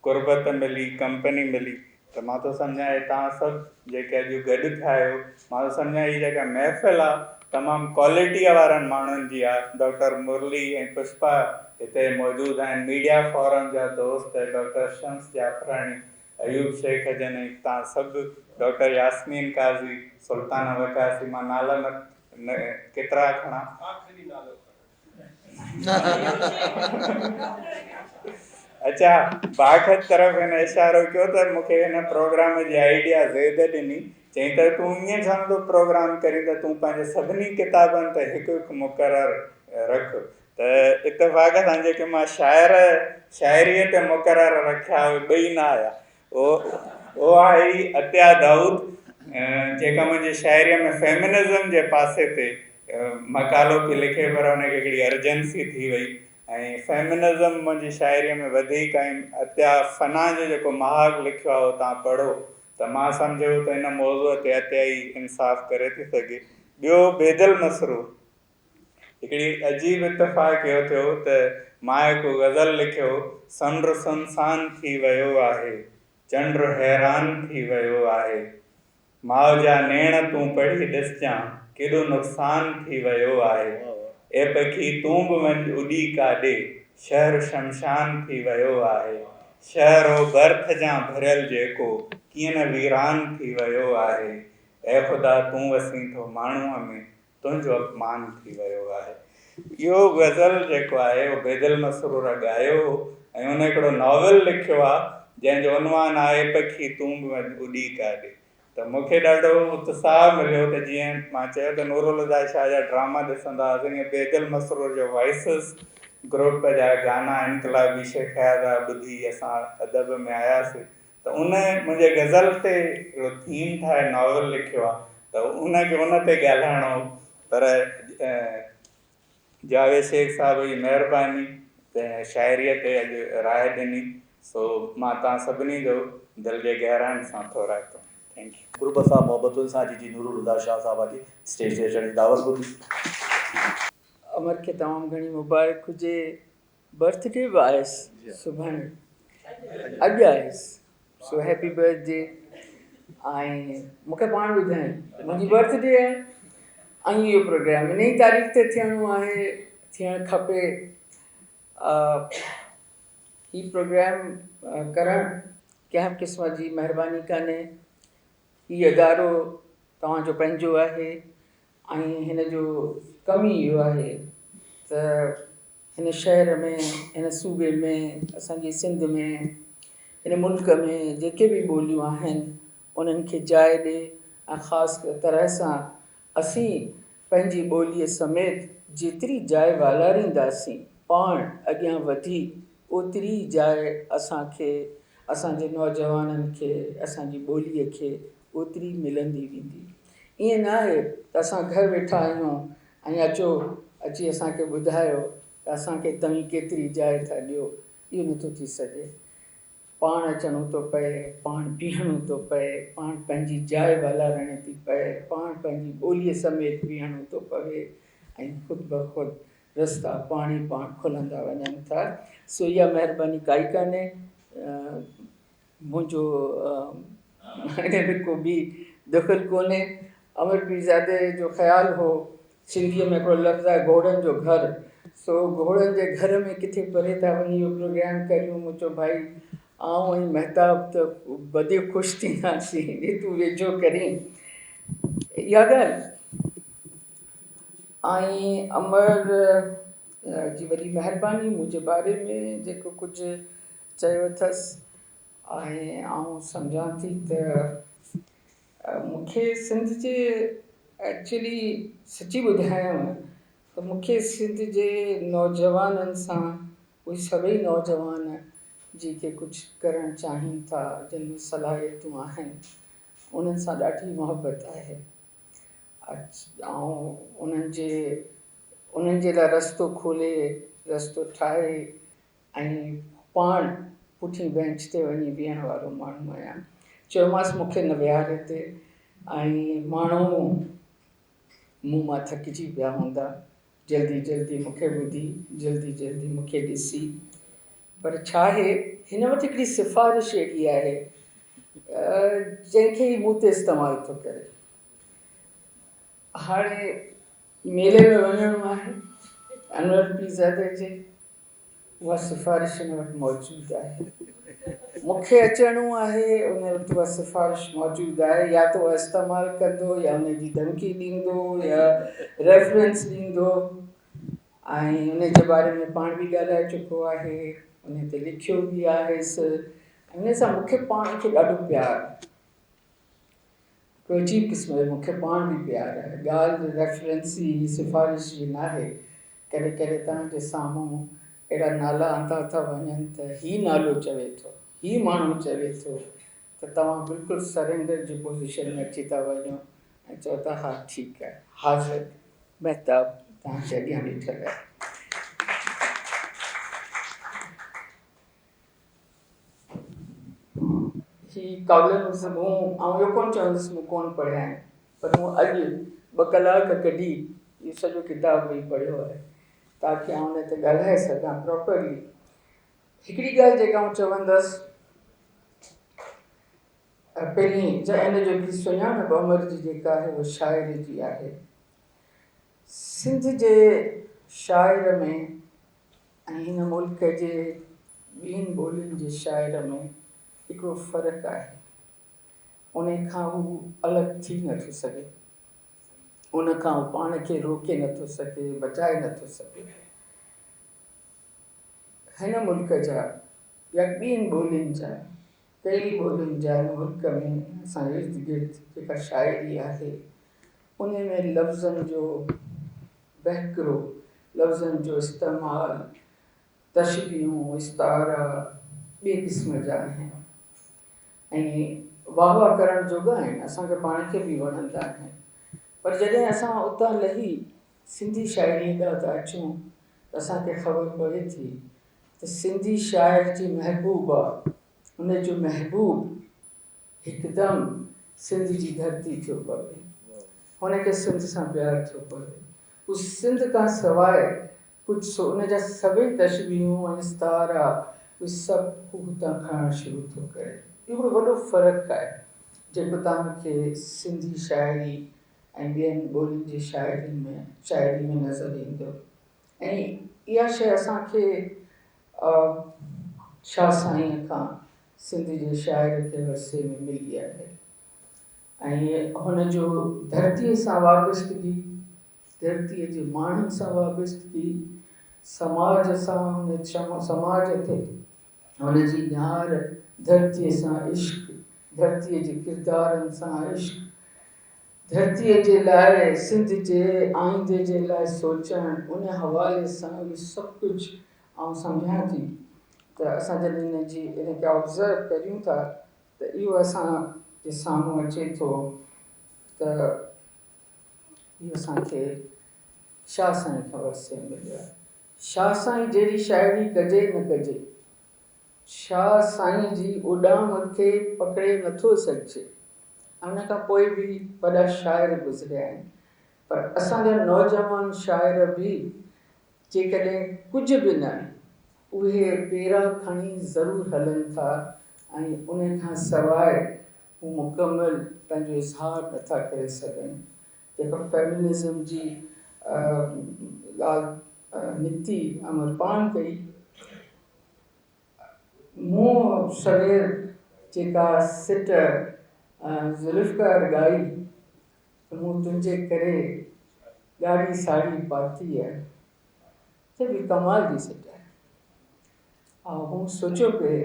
قربت ملي ڪمپني ملي ته مان ٿو سمجهان هي توهان سڀ جيڪي اڄ گڏ ٿيا آهيو مان ٿو سمجهان هي جيڪا محفل آ تمام ڪوالٽيء وارن ماڻهن جي آ ڊاڪٽر مرلي ۽ پشپا هتي موجود آهن ميڊيا فورم جا دوست ڊاڪٽر شمس جعفراڻي ايوب شيخ جن ۽ توهان سڀ ڊاڪٽر ياسمين قاضي سلطانه وقاصي مان نالا نه ڪيترا کڻان. آخري نالو کڻ. اڇا باخت طرف هن اشارو ڪيو ته مون کي هن پروگرام جي آئيڊيا زيد ڏني. چيائين ته تون ائين ڇو نٿو پروگرام ڪرين ته تون پنهنجي سڀني ڪتابن تي هڪ هڪ مقرر رک ته اتفاق سان جيڪي مان شاعر شاعريء تي مقرر رکيا اهي ٻئي نه آيا. اهو آهي عطيه دائود جيڪا منهنجي شاعريء ۾ فيمنزم جي پاسي تي مقالو پئي لکي پر ان کي هڪڙي ارجنسي ٿي وئي ۽ فيمنزم منهنجي شاعريء ۾ وڌيڪ ۽ عطيه فنا جو جيڪو مهاڳ لکيو آهي اهو توهان پڙهو ته مان سمجهيو ته ان موضوع تي عطيه ئي انصاف ڪري ٿي سگهي. ٻيو بيدل مسرور هڪڙي عجيب اتفاق اهو ٿيو ته مان هڪ غزل لکيو، سمنڊ سنسان ٿي ويو آهي، چنڊ حيران ٿي ويو آهي، ماء جا نيڻ تون پڙهي ڏسجان، ڪيڏو نقصان ٿي ويو آهي، اي پکي تون به وڃ اڏي ڪاڏي، شهر شمشان ٿي ويو آهي، شهر هو برٿ جان ڀريل جيڪو، ڪيئن نه ويران ٿي ويو آهي، اي خدا تون وسين ٿو ماڻهوء ۾، تنهنجو اپمان ٿي ويو آهي. اهو غزل جيڪو آهي اهو بيدل مسرور ڳايو هو ۽ ان هڪڙو ناول لکيو آهي جنهن جو عنوان آهي پکي تون به وڃ اڏي ڪاڏي ته مون کي ڏاڍو اتساهه مليو ته جيئن مان چيو ته نورالهديٰ شاهه جا ڊراما ڏسندا هئاسين ائين بيدل مسرور جو وائسز گروپ جا گانا انقلابي شيخ اياز جا ٻڌي اسان ادب ۾ آياسين ته ان منهنجي غزل تي هڪڙو ٿيم ٺاهي ناول لکيو آهي ته ان کي ان تي ڳالهائڻو هو پر جاويد شيخ صاحب جي مهرباني ته شاعريء تي اڄ راء ڏني سو مان توهان سڀني جو دل جي گهراين سان ٿورائتو آهيان thank you. قرب سان محبتن سان جي جي نور الهديٰ شاهه صاحبه کي اسٽيج تي اچڻ جي دعوت ٻڌي. امر کي تمام گهڻي مبارڪ هجي. برٿ ڊي به آهيس سڀاڻي اڄ آهيس سو هيپي برٿ ڊي ۽ مونکي پاڻ ٻڌائين منهنجي برٿ ڊي آهي ۽ اهو پروگرام ان ئي تاريخ تي ٿيڻو آهي ٿيڻ کپي هي پروگرام ڪرڻ. ڪنهن به قسم جي مهرباني ڪانهي. هي ادارو توهان جو پنهنجو آهي ۽ هن جو ڪم ئي اهو آهي ته هن شهر ۾ هن صوبي ۾ اسان جي سنڌ ۾ هن ملڪ ۾ جيڪي به ٻوليون آهن انهن کي جاء ڏي ۽ خاص طرح سان اسين پنهنجي ٻوليء سميت جيتري جاء والارينداسين، پاڻ اڳيان وڌي اوتري ئي جاء اسان کي، اسان جي نوجوانن کي، اسان جي ٻوليء کي اوتري ملندي ويندي. ائين ناهي ته اسان گهر ويٺا آهيون ۽ اچو اچي اسان کي ٻڌايو ته اسان کي توهين ڪيتري جاء ٿا ڏيو، اهو نٿو ٿي سگهي. پاڻ اچڻو ٿو پئي، پاڻ بيهڻو ٿو پئي، پاڻ پنهنجي جاء والارڻي ٿي پئي، پاڻ پنهنجي ٻوليء سميت بيهڻو ٿو پوي ۽ خود بخود رستا پاڻ ئي پاڻ کلندا وڃن ٿا. سو اها مهرباني ڪائي ڪانهي. منهنجو ان ۾ ڪو به دخل ڪونهي. امر پيرزادي جو خيال هو سنڌيء ۾ هڪڙو لفظ آهي گهوڙن جو گهر، سو گهوڙن جي گهر ۾ ڪٿي پري ٿا وڃي اهو پروگرام ڪريون. مون چيو ڀائي آئون ۽ مهتاب ته وڌيڪ خوش ٿينداسين جي تون ويجهو ڪرين اها ڳالهه. ۽ امر جي وڏي مهرباني منهنجي باري ۾ جيڪو ڪجهه چيو اٿس ۽ آئون سمجهان ٿي ته مون کي سنڌ جي ايڪچولي سچي ٻڌايانو ته مون کي سنڌ جي نوجوانن سان اهي سڀئي نوجوان جيڪي ڪجهه ڪرڻ چاهين ٿا جن ۾ صلاحيتون آهن انهن سان ڏاڍي محبت آهي آئون انهن جي انهن جي لاء رستو کولي رستو ٺاهي ۽ پاڻ پٺين بينچ تي وڃي بيهڻ وارو ماڻهو آهيان. چيومانس مون کي نه ويهار هتي ۽ ماڻهو مون مان ٿڪجي پيا هوندا، جلدي جلدي مون کي ٻڌي، جلدي جلدي مون کي ڏسي. پر ڇا آهي هن وٽ هڪڙي سفارش اهڙي آهي جنهن کي هي مون تي استعمال ٿو ڪري. هاڻي ميلي ۾ وڃڻو آهي انور پيرزادي جي اها سفارش هن وٽ موجود آهي. مون کي اچڻو آهي، ان وٽ اها سفارش موجود آهي، يا ته اها استعمال ڪندو يا ان جي ڌمڪي ڏيندو يا ريفرنس ڏيندو ۽ ان جي باري ۾ پاڻ به ڳالهائي چڪو آهي، ان تي لکيو به آهيس. ان سان مون کي پاڻ کي ڏاڍو پيار آهي. هڪڙو عجيب قسم جو مون کي پاڻ به پيار آهي. ڳالهه ريفرنس جي سفارش جي ناهي. ڪڏهن ڪڏهن توهان جي سامهون اهڙا نالا آندا ٿا وڃن ته هي نالو چوي ٿو، هي ماڻهو چوي ٿو ته توهان بلڪل سرينڊر جي پوزيشن ۾ اچي ٿا وڃو ۽ چئو ٿا ها ٺيڪ آهي، حاضر مهتاب توهان جي اڳيان ويٺل آهي. هي ڪالمز مون آئون اهو ڪونه چوندس مون ڪونه پڙهيا آهن پر مون اڄ ٻه ڪلاڪ ڪڍي اهو سڄو ڪتاب ويهي پڙهيو آهي تاڪه آئون ان تي ڳالهائي سگهان پراپرلي. هڪڙي ڳالهه جيڪا آئون چوندس پهرين جا ان جو هڪڙي سڃاڻپ امر جي جيڪا آهي اها شاعري جي آهي. سنڌ جي شاعر ۾ ۽ هن ملڪ جي ٻين ٻولين جي شاعر ۾ هڪڙو فرق آهي. انهي کان هو الڳ ٿي نٿو سگهي. ان کان هو پاڻ کي روڪي نٿو سگهي، بچائي نٿو سگهي. هن ملڪ جا يا ٻين ٻولين جا، ڪئي ٻولين جا هن ملڪ ۾ اسان جي ارد گرد جيڪا شاعري آهي، انهي ۾ لفظن جو وهڪرو، لفظن جو استعمال، تشبيهون، استعارا ٻئي قسم جا آهن ۽ واهه واهه ڪرڻ جوڳا آهن، اسان کي پاڻ کي به وڻندا آهن. پر جڏهن اسان اتان لهي سنڌي شاعريء ڏانهن ٿا اچون ته اسان کي خبر پوي ٿي ته سنڌي شاعر جي محبوبه، ان جو محبوب هڪدم سنڌ جي ڌرتي ٿيو پوي. هن کي سنڌ سان پيار ٿيو پوي. هو سنڌ کان سواء ڪجهه سو ان جا سڀئي تشبيهون ۽ استعارا اهي سڀ هو هتان کڻڻ شروع ٿو ڪري. اهو هڪڙو وڏو فرق آهي جيڪو توهان کي سنڌي شاعري ۽ ٻين ٻولين جي شاعرين ۾ شاعري ۾ نظر ايندو ۽ اها شيء اسان کي شاهه سائينء کان سنڌ جي شاعر کي ورثي ۾ ملي آهي ۽ هن جو ڌرتيء سان وابستگي، ڌرتيء جي ماڻهن سان وابستگي، سماج سان هن سماج تي هن جي نهار، ڌرتيء سان عشق، ڌرتيء جي ڪردارن سان عشق، ڌرتيء جي لاء سنڌ جي آئيندي جي لاء سوچڻ ان حوالي سان اهو سڀ ڪجهه آئون سمجهان ٿي ته اسان جڏهن ان جي ان کي آبزرو ڪريون ٿا ته اهو اسان جي سامهون اچي ٿو ته اهو اسان کي شاهه سائين کان ورثي ۾ مليو آهي. شاهه سائين جهڙي شاعري ڪجي نه ڪجي، شاهه سائين جي اڏام کي پڪڙي نٿو سگهجي. ان کان پوء به وڏا شاعر گذريا آهن پر اسان جا نوجوان شاعر به جيڪڏهن ڪجهه به نه اهي پيرا کڻي ضرور هلن ٿا ۽ ان کان سواء هو مڪمل پنهنجو اظهار نٿا ڪري سگهن. جيڪا فيمنزم جي ڳالهه نڪتي امر پاڻ ڪئي. مون سوير جيڪا سٽ ذوالفقار ڳائي ته مون تنهنجي ڪري ڳاڙهي ساڙهي پاتي آهي ته به ڪمال جي سٽ آهي. آئون سوچيو پئي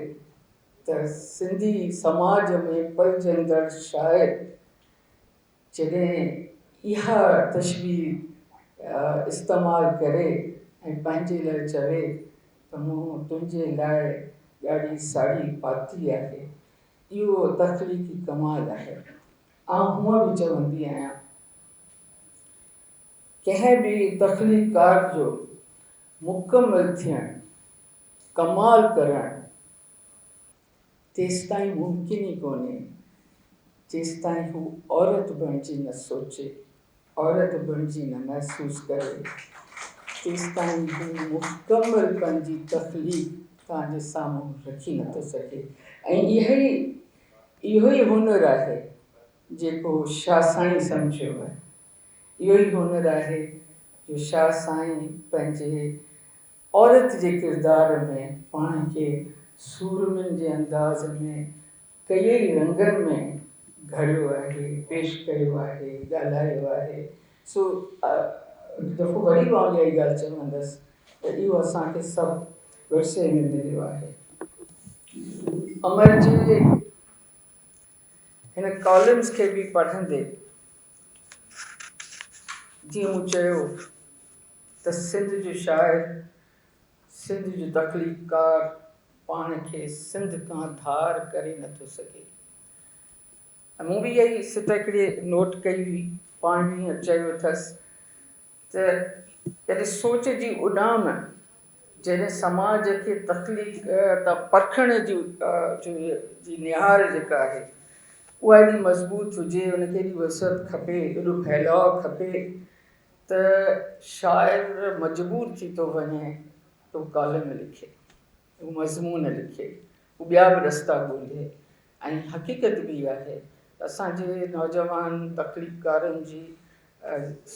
ته سنڌي سماج ۾ پلجندڙ شاعر جڏهن اها تشبيهه استعمال ڪري ۽ پنهنجي لاء چوي ته مون تنهنجي لاء ڳاڙهي ساڙهي پاتي آهي، اهو تخليقي ڪمال آهي. آئون هونء به چوندي آهيان، ڪنهن به تخليقڪار جو مڪمل ٿيڻ، ڪمال ڪرڻ، تيستائين ممڪن ئي ڪونهي، جيستائين هو عورت بڻجي نه سوچي، عورت بڻجي نه محسوس ڪري، تيستائين هو مڪمل پنهنجي تخليق توهان جي سامهون رکي نٿو سگهي ۽ اهي اهو ئي هنر آهي جيڪو شاهه سائين سمجهيو آهي. اهو ئي هنر آهي جو شاهه سائين پنهنجي عورت جي ڪردار ۾ پاڻ کي سورمين جي انداز ۾ ڪيئي رنگن ۾ گهڙيو آهي، پيش ڪيو آهي، ڳالهايو آهي. سو هڪ دفعو وري به آئون اها ئي ڳالهه چوندس ته اهو اسان کي سڀ ورثي ۾ مليو آهي. امر جي هن ڪالمز کي به پڙهندي جيئن مون چيو ته سنڌ جو شاعر، سنڌ جو تخليقڪار پاڻ کي سنڌ کان ڌار ڪري نٿو سگهي. ۽ مون به اها ئي سٽ هڪڙي نوٽ ڪئي هئي، پاڻ به ائين چيو اٿس ته جڏهن سوچ جي اڏام جڏهن سماج کي تخليق ته پرکڻ جي جي نهار جيڪا آهي اها ايڏي مضبوط هجي، ان کي ايڏي وسعت کپي، ايڏو ڦهلاء کپي ته شاعر مجبور ٿي ٿو وڃي ته هو ڪالم لکي، هو مضمون لکي، هو ٻيا به رستا ڳولهي ۽ حقيقت به اها آهي ته اسان جي نوجوان تخليقڪارن جي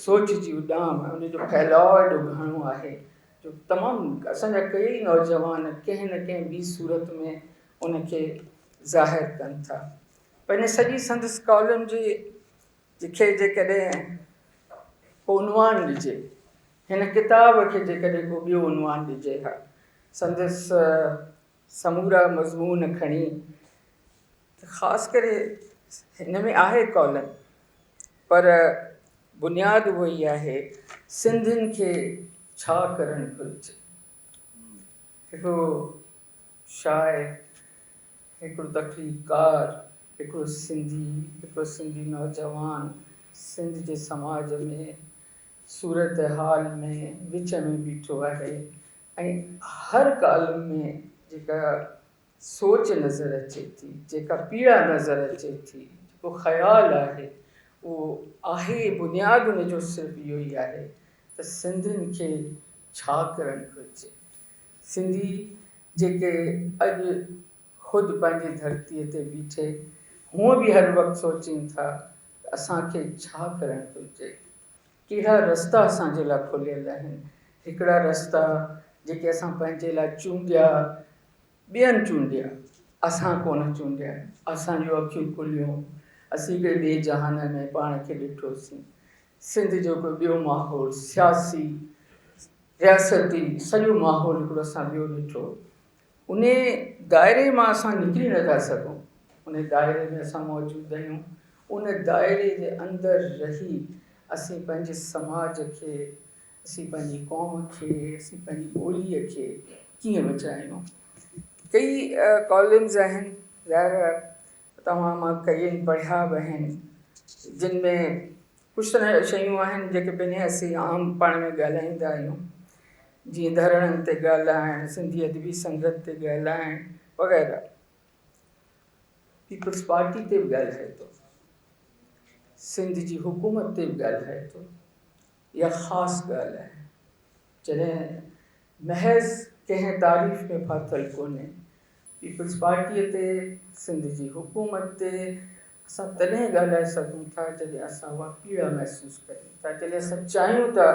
سوچ جي اڏام ۽ ان جو ڦهلاء ايڏو گهڻو آهي جو تمام اسان جا ڪيئي نوجوان ڪنهن نه ڪنهن ٻي صورت ۾ ان کي ظاهر ڪن ٿا. پنهنجي سڄي سندس ڪالم جي کي جيڪڏهن ڪو عنوان ڏجي، هن ڪتاب کي جيڪڏهن ڪو ٻيو عنوان ڏجي ها، سندس سمورا مضمون کڻي ته خاص ڪري هن ۾ آهي ڪالم پر بنياد اهو ئي آهي سنڌين کي ڇا ڪرڻ گهرجي. هڪڙو شاعر هڪڙو تخليقڪار، هڪڙو سنڌي، هڪڙو سنڌي نوجوان سنڌ جي سماج ۾ صورتحال ۾ وچ ۾ بيٺو آهي ۽ هر ڪالم ۾ جيڪا سوچ نظر اچي ٿي، جيڪا پيڙا نظر اچي ٿي، جيڪو خيال آهي اهو آهي بنياد ان جو صرف اهو ئي آهي ته سنڌين کي ڇا ڪرڻ گهرجي. سنڌي جيڪي اڄ خود پنهنجي ڌرتيء تي بيٺي هونء به هر وقت سوچين ٿا ته اسان کي ڇا ڪرڻ گهرجي؟ ڪهڙا رستا اسان جي لاء کليل آهن؟ هڪڙا رستا جيڪي اسان پنهنجي لاء چونڊيا، ٻين چونڊيا، اسان ڪونه چونڊيا، اسان جون اکيون کليون، اسين هڪڙي ٻئي جهان ۾ پاڻ کي ڏٺوسين. سنڌ جو هڪڙو ٻيو ماحول، سياسي، رياستي سڄو ماحول هڪڙو اسان ٻيو ڏٺو. انهي دائري مان اسان نڪري نه ٿا سگهون. انهي دائري ۾ اسان موجود آهيون. ان دائري جي اندر رهي اسين پنهنجي سماج کي، اسين پنهنجي قوم کي، اسين پنهنجي ٻوليء کي ڪيئن بچايون. ڪئي ڪالمز آهن، ظاهر آهي توهان مان ڪئين پڙهيا به آهن، جن ۾ ڪجهه ته شيون آهن جيڪي بنهه اسين عام پاڻ ۾ ڳالهائيندا آهيون، جيئن ڌرڻن تي ڳالهائڻ، سنڌي ادبي سنگت تي ڳالهائڻ وغيره. پيپلز پارٽي تي به ڳالهائي ٿو، سنڌ جي حڪومت تي به ڳالهائي ٿو. اها خاص ڳالهه آهي، جڏهن محض ڪنهن تعريف ۾ ڦاٿل ڪونهي. پيپلز پارٽيء تي، سنڌ جي حڪومت تي اسان تڏهن ڳالهائي سگهون ٿا جڏهن اسان اها پيڙا محسوس ڪريون ٿا، جڏهن اسان چاهيون ٿا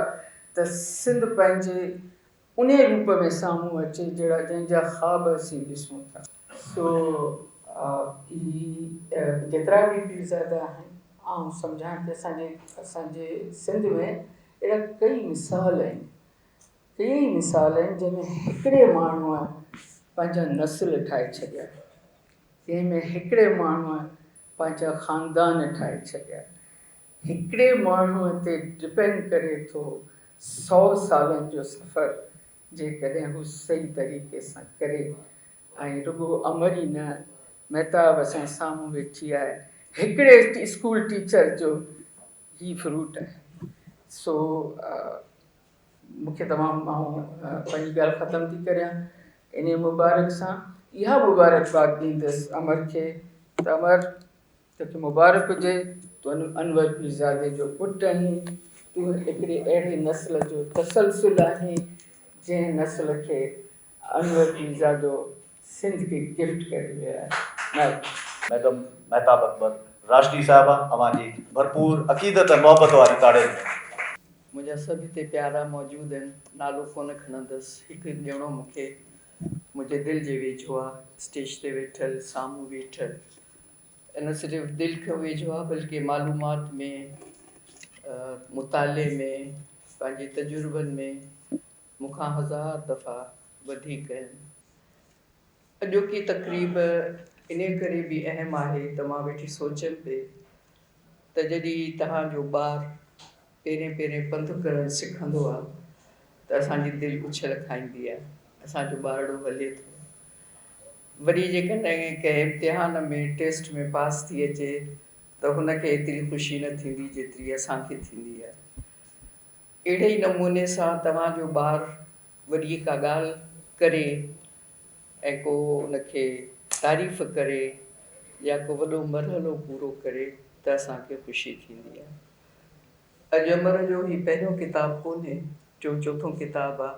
ته سنڌ پنهنجي انهيء روپ ۾ سامهون اچي جهڙا جنهن جا خواب اسين ڏسون ٿا. سو هي جيترا به پيرزادا آهن، آئون سمجهان ٿي اسان جي اسان جي سنڌ ۾ اهڙا ڪئي مثال آهن، ڪيئي مثال آهن جنهن ۾ هڪڙي ماڻهوء پنهنجا نسل ٺاهي ڇڏيا، ڪنهن ۾ هڪڙي ماڻهوء پنهنجا خاندان ٺاهي ڇڏيا. هڪڙي ماڻهوء تي ڊپينڊ ڪري ٿو سئو سالن جو سفر جيڪڏهن هو صحيح طريقي سان ڪري ۽ رڳو امر ئي نه مهتاب اسان جي سامهون ويٺي آهي هڪڙي اسڪول ٽيچر جو هي فروٽ آهي سو مون کي تمام آئون پنهنجي ڳالهه ختم ٿي ڪريان انهي مبارڪ سان اها مبارڪباد ڏيندس امر کي ته امر توکي مبارڪ هجي، تون انور پيرزادي جو پٽ آهين، تون هڪڙي اهڙي نسل جو تسلسل آهين، جنهن نسل کي انور پيرزادو سنڌ کي گفٽ ڪري ويو آهي. مهرباني. ميڊم مهتاب اڪبر راشدي صاحبه اوهان جي ڀرپور عقيدت ۽ محبت واري تاڙين ۾. منهنجا سڀ هتي پيارا موجود آهن، نالو ڪونه کڻندس، هڪ هڪ ڄڻو مون کي منهنجي دل جي ويجهو آ، اسٽيج تي ويٺل، سامهون ويٺل، نه صرف دل کان ويجهو آ بلڪه معلومات ۾، مطالعي ۾، پنهنجي تجربن ۾ مون کان هزار دفعا وڌيڪ آهن. اڄوڪي تقريب انهي ڪري به اهم آهي ته مان ويٺي سوچيم پئي ته جڏهن توهان جو ٻار پهرين پهرين پنڌ ڪرڻ سکندو آ ته اسان جي دل اڇل کائيندي آ، اسان جو ٻارڙو هلي ٿو. وري جيڪڏهن ڪنهن امتحان ۾ ٽيسٽ ۾ پاس ٿي اچي ته هن کي ايتري خوشي نه ٿيندي جيتري اسان کي ٿيندي آهي. اهڙي ئي نموني سان توهان جو ٻار وڏي ڪا ڳالهه ڪري ۽ ڪو ان کي تعريف ڪري يا ڪو وڏو مرحلو پورو ڪري ته اسان کي خوشي ٿيندي آهي. اڄ امر جو هي پهريون ڪتاب ڪونهي، ٽيون چوٿون ڪتاب آهي.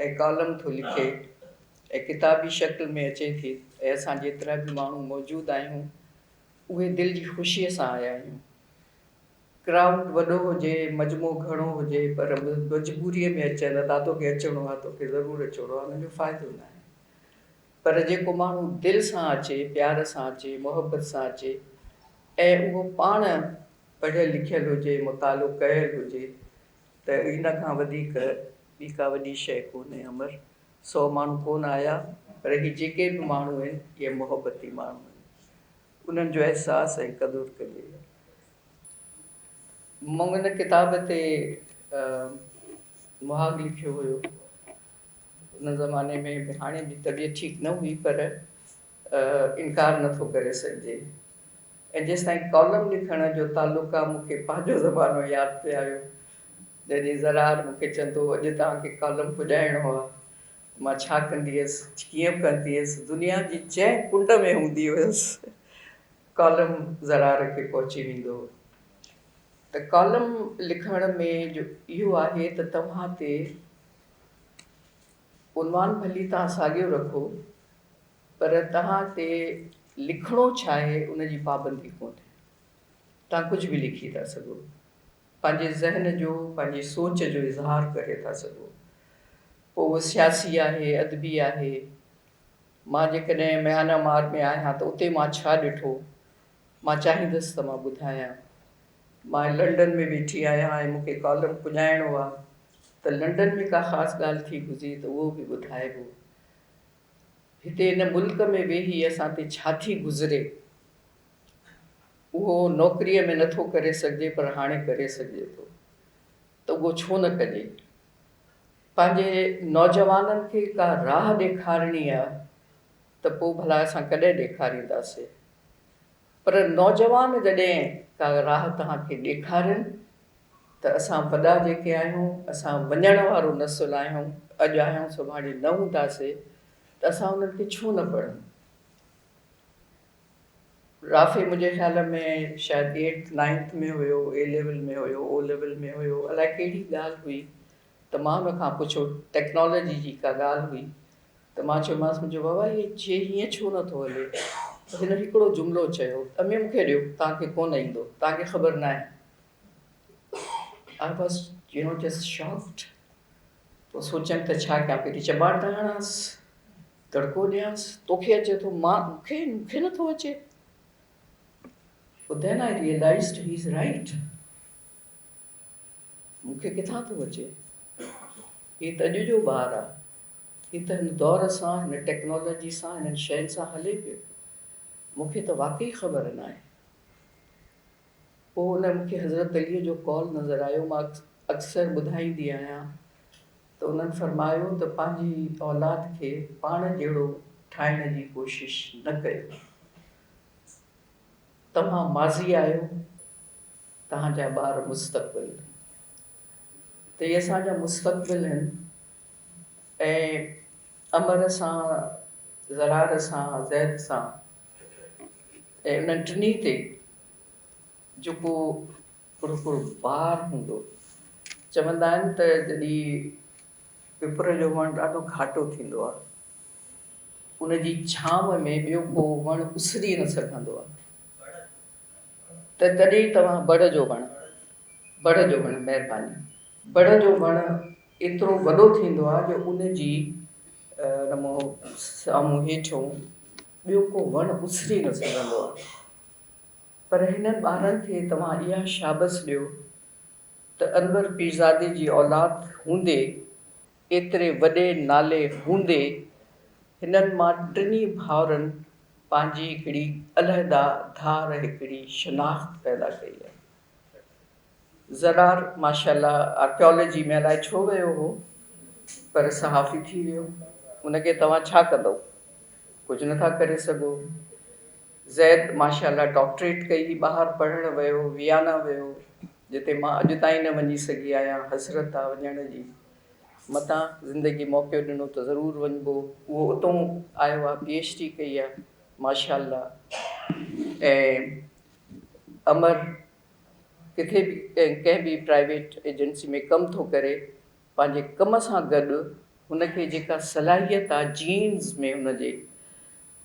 ۽ ڪالم ٿو لکي ۽ ڪتابي شڪل ۾ اچي ٿي ۽ اسان جيترا به ماڻهو موجود آهيون اهي دل جي خوشيء سان آيا آهيون. ڪرائوڊ وڏو هجي، مجمعو گهڻو هجي پر مجبوريء ۾ اچن ادا توکي اچڻو آهي توکي ضرور اچڻو آهي ان جو فائدو ناهي پر جيڪو ماڻهو دل سان اچي، پيار سان اچي، محبت سان اچي ۽ اهو پاڻ پڙهيل لکيل هجي، مطالعو ڪيل هجي ته ان کان وڌيڪ ٻي ڪا وڏي شيء ڪونهي امر. سو ماڻهو ڪونه آيا پر هي جيڪي به ماڻهو آهن اهي محبتي ماڻهو آهن. انهن جو احساس ۽ قدر ڪجي. مون ان ڪتاب تي مهاڳ لکيو هيو. ان زماني ۾ هاڻي به طبيعت ٺيڪ نه هئي پر انڪار نٿو ڪري سگهجي. ۽ جيستائين ڪالم لکڻ جو تعلق آ مون کي پنهنجو زمانو ياد پئي آيو جڏهن زرار مون کي چوندو هو اڄ توهان کي ڪالم پڄائڻو آ مان ڇا ڪندي هيس ڪيئن ڪندي هيس دنيا جي جنهن ڪنڊ ۾ هوندي هيس ڪالم زرار کي پهچي ويندو هو ته ڪالم لکڻ ۾ جو اهو آهي ته توهان تي عنوان ڀلي توهان ساڳيو رکو پر توهان تي لکڻو ڇا آهي ان جي پابندي ڪونهي. توهان ڪجهه به لکي ٿا سگهو. پنهنجي ذهن جو، پنهنجي سوچ جو اظهار ڪري ٿا سگهو. پوء اهو سياسي آهي، ادبي آهي. مان جيڪڏهن ميانمار ۾ آهيان ته اتي مان ڇا ڏٺو، مان چاهيندس ته مان ٻڌايان. مان لنڊن ۾ ويٺي آهيان ۽ مون کي ڪالم پڄائڻو آ ته لنڊن ۾ ڪا خاص ڳالهه ٿي گذري ته اهو به ٻڌائبو. هتي هن ملڪ ۾ ويهي اسان تي ڇا ٿي گذري، اهو نوڪريء ۾ نٿو ڪري سگهجي پر هاڻي ڪري سگهجي ٿو ته اهو ڇو نه ڪجي. پنهنجي نوجوانن کي ڪا راهه ڏيکارڻي آ ته پوء ڀلا اسان ڪڏهن ڏيکارينداسين. پر نوجوان جڏهن ڪا راهه توهان کي ڏيکارين ته اسان وڏا جيڪي آهيون، اسان وڃڻ وارو نسل آهيون، اڄ آهيون سڀاڻي نه هونداسين ته اسان انهن کي ڇو نه پڙهون. رافع منهنجي خيال ۾ شايد eighth ninth ۾ have, A level ۾ have, O level ۾ هيو، الائي ڪهڙي ڳالهه هئي ته مان ان کان پڇيو ٽيڪنالاجي جي ڪا ڳالهه هئي ته مان چيومانس منهنجو بابا هي چي هيئن ڇو نه ٿو هلي ته هن هڪڙو جملو چيو امي مون کي ڏيو توهان کي ڪونه ايندو توهان کي خبر ناهي I was you know just shocked پوء سوچيم ته ڇا ڪيان پهرين چٻاٽ هڻانس دڙڪو ڏيانس توکي اچي ٿو مان مون کي مون کي نٿو اچي پوء then I realized he is right مون کي ڪٿان ٿو اچي؟ هي ته اڄ جو ٻار آ. هي ته هن دور سان، هن ٽيڪنالاجي سان، هنن شين سان هلي پيو. مون کي ته واقعي خبر ناهي. پوء ان مون کي حضرت عليء جو قول نظر آيو. مان اڪثر ٻڌائيندي آهيان ته انهن فرمايو ته پنهنجي اولاد کي پاڻ جهڙو ٺاهڻ جي ڪوشش نه ڪيو. توهان ماضي آهيو. توهان جا ٻار مستقبل ته اهي اسان جا مستقبل آهن ۽ امر سان زرار سان زيد سان ۽ انهن ٽنهي تي جيڪو هڪڙو هڪڙو بار هوندو چوندا آهن ته جڏهن پپر جو وڻ ڏاڍو گهاٽو ٿيندو آهي ان جي ڇانو ۾ ٻيو ڪو وڻ اسري نه سگهندو آهي ته تڏهن توهان بڙ جو وڻ، بڙ جو وڻ، مهرباني، بڙ جو وڻ ايترو وڏو ٿيندو آهي جو ان جي ان سامهون هيٺيون ٻيو ڪو وڻ اسري نه سگهندو آهي. پر هنن ٻارن کي توهان اها شابس ڏيو ته انور پيرزادي جي اولاد هوندي، ايتري وڏي نالي هوندي هنن مان ٽنهي ڀائرن پنهنجي هڪڙي علحده ڌار هڪڙي شناخت پيدا ڪئي آهي. زرار ماشاء الله آرڪيالاجي ۾ الائي ڇو ويو هو پر صحافي ٿي ويو. ان کي توهان ڇا ڪندؤ؟ ڪجهه نٿا ڪري سگهو. زيد ماشاء الله ڊاڪٽريٽ ڪئي، ٻاهر پڙهڻ ويو، ويانا ويو، جتي مان اڄ تائين نه وڃي سگهي آهيان، حسرت آ وڃڻ جي. متان زندگي موقعو ڏنو ته ضرور وڃبو. اهو اتئون آيو آ، پي ايڇ ڊي ڪئي آ ماشاء الله ۽ امر ڪٿي به ڪنهن به پرائيويٽ ايجنسي ۾ ڪم ٿو ڪري، پنهنجي ڪم سان گڏ هن کي جيڪا صلاحيت آ جينز ۾ هن جي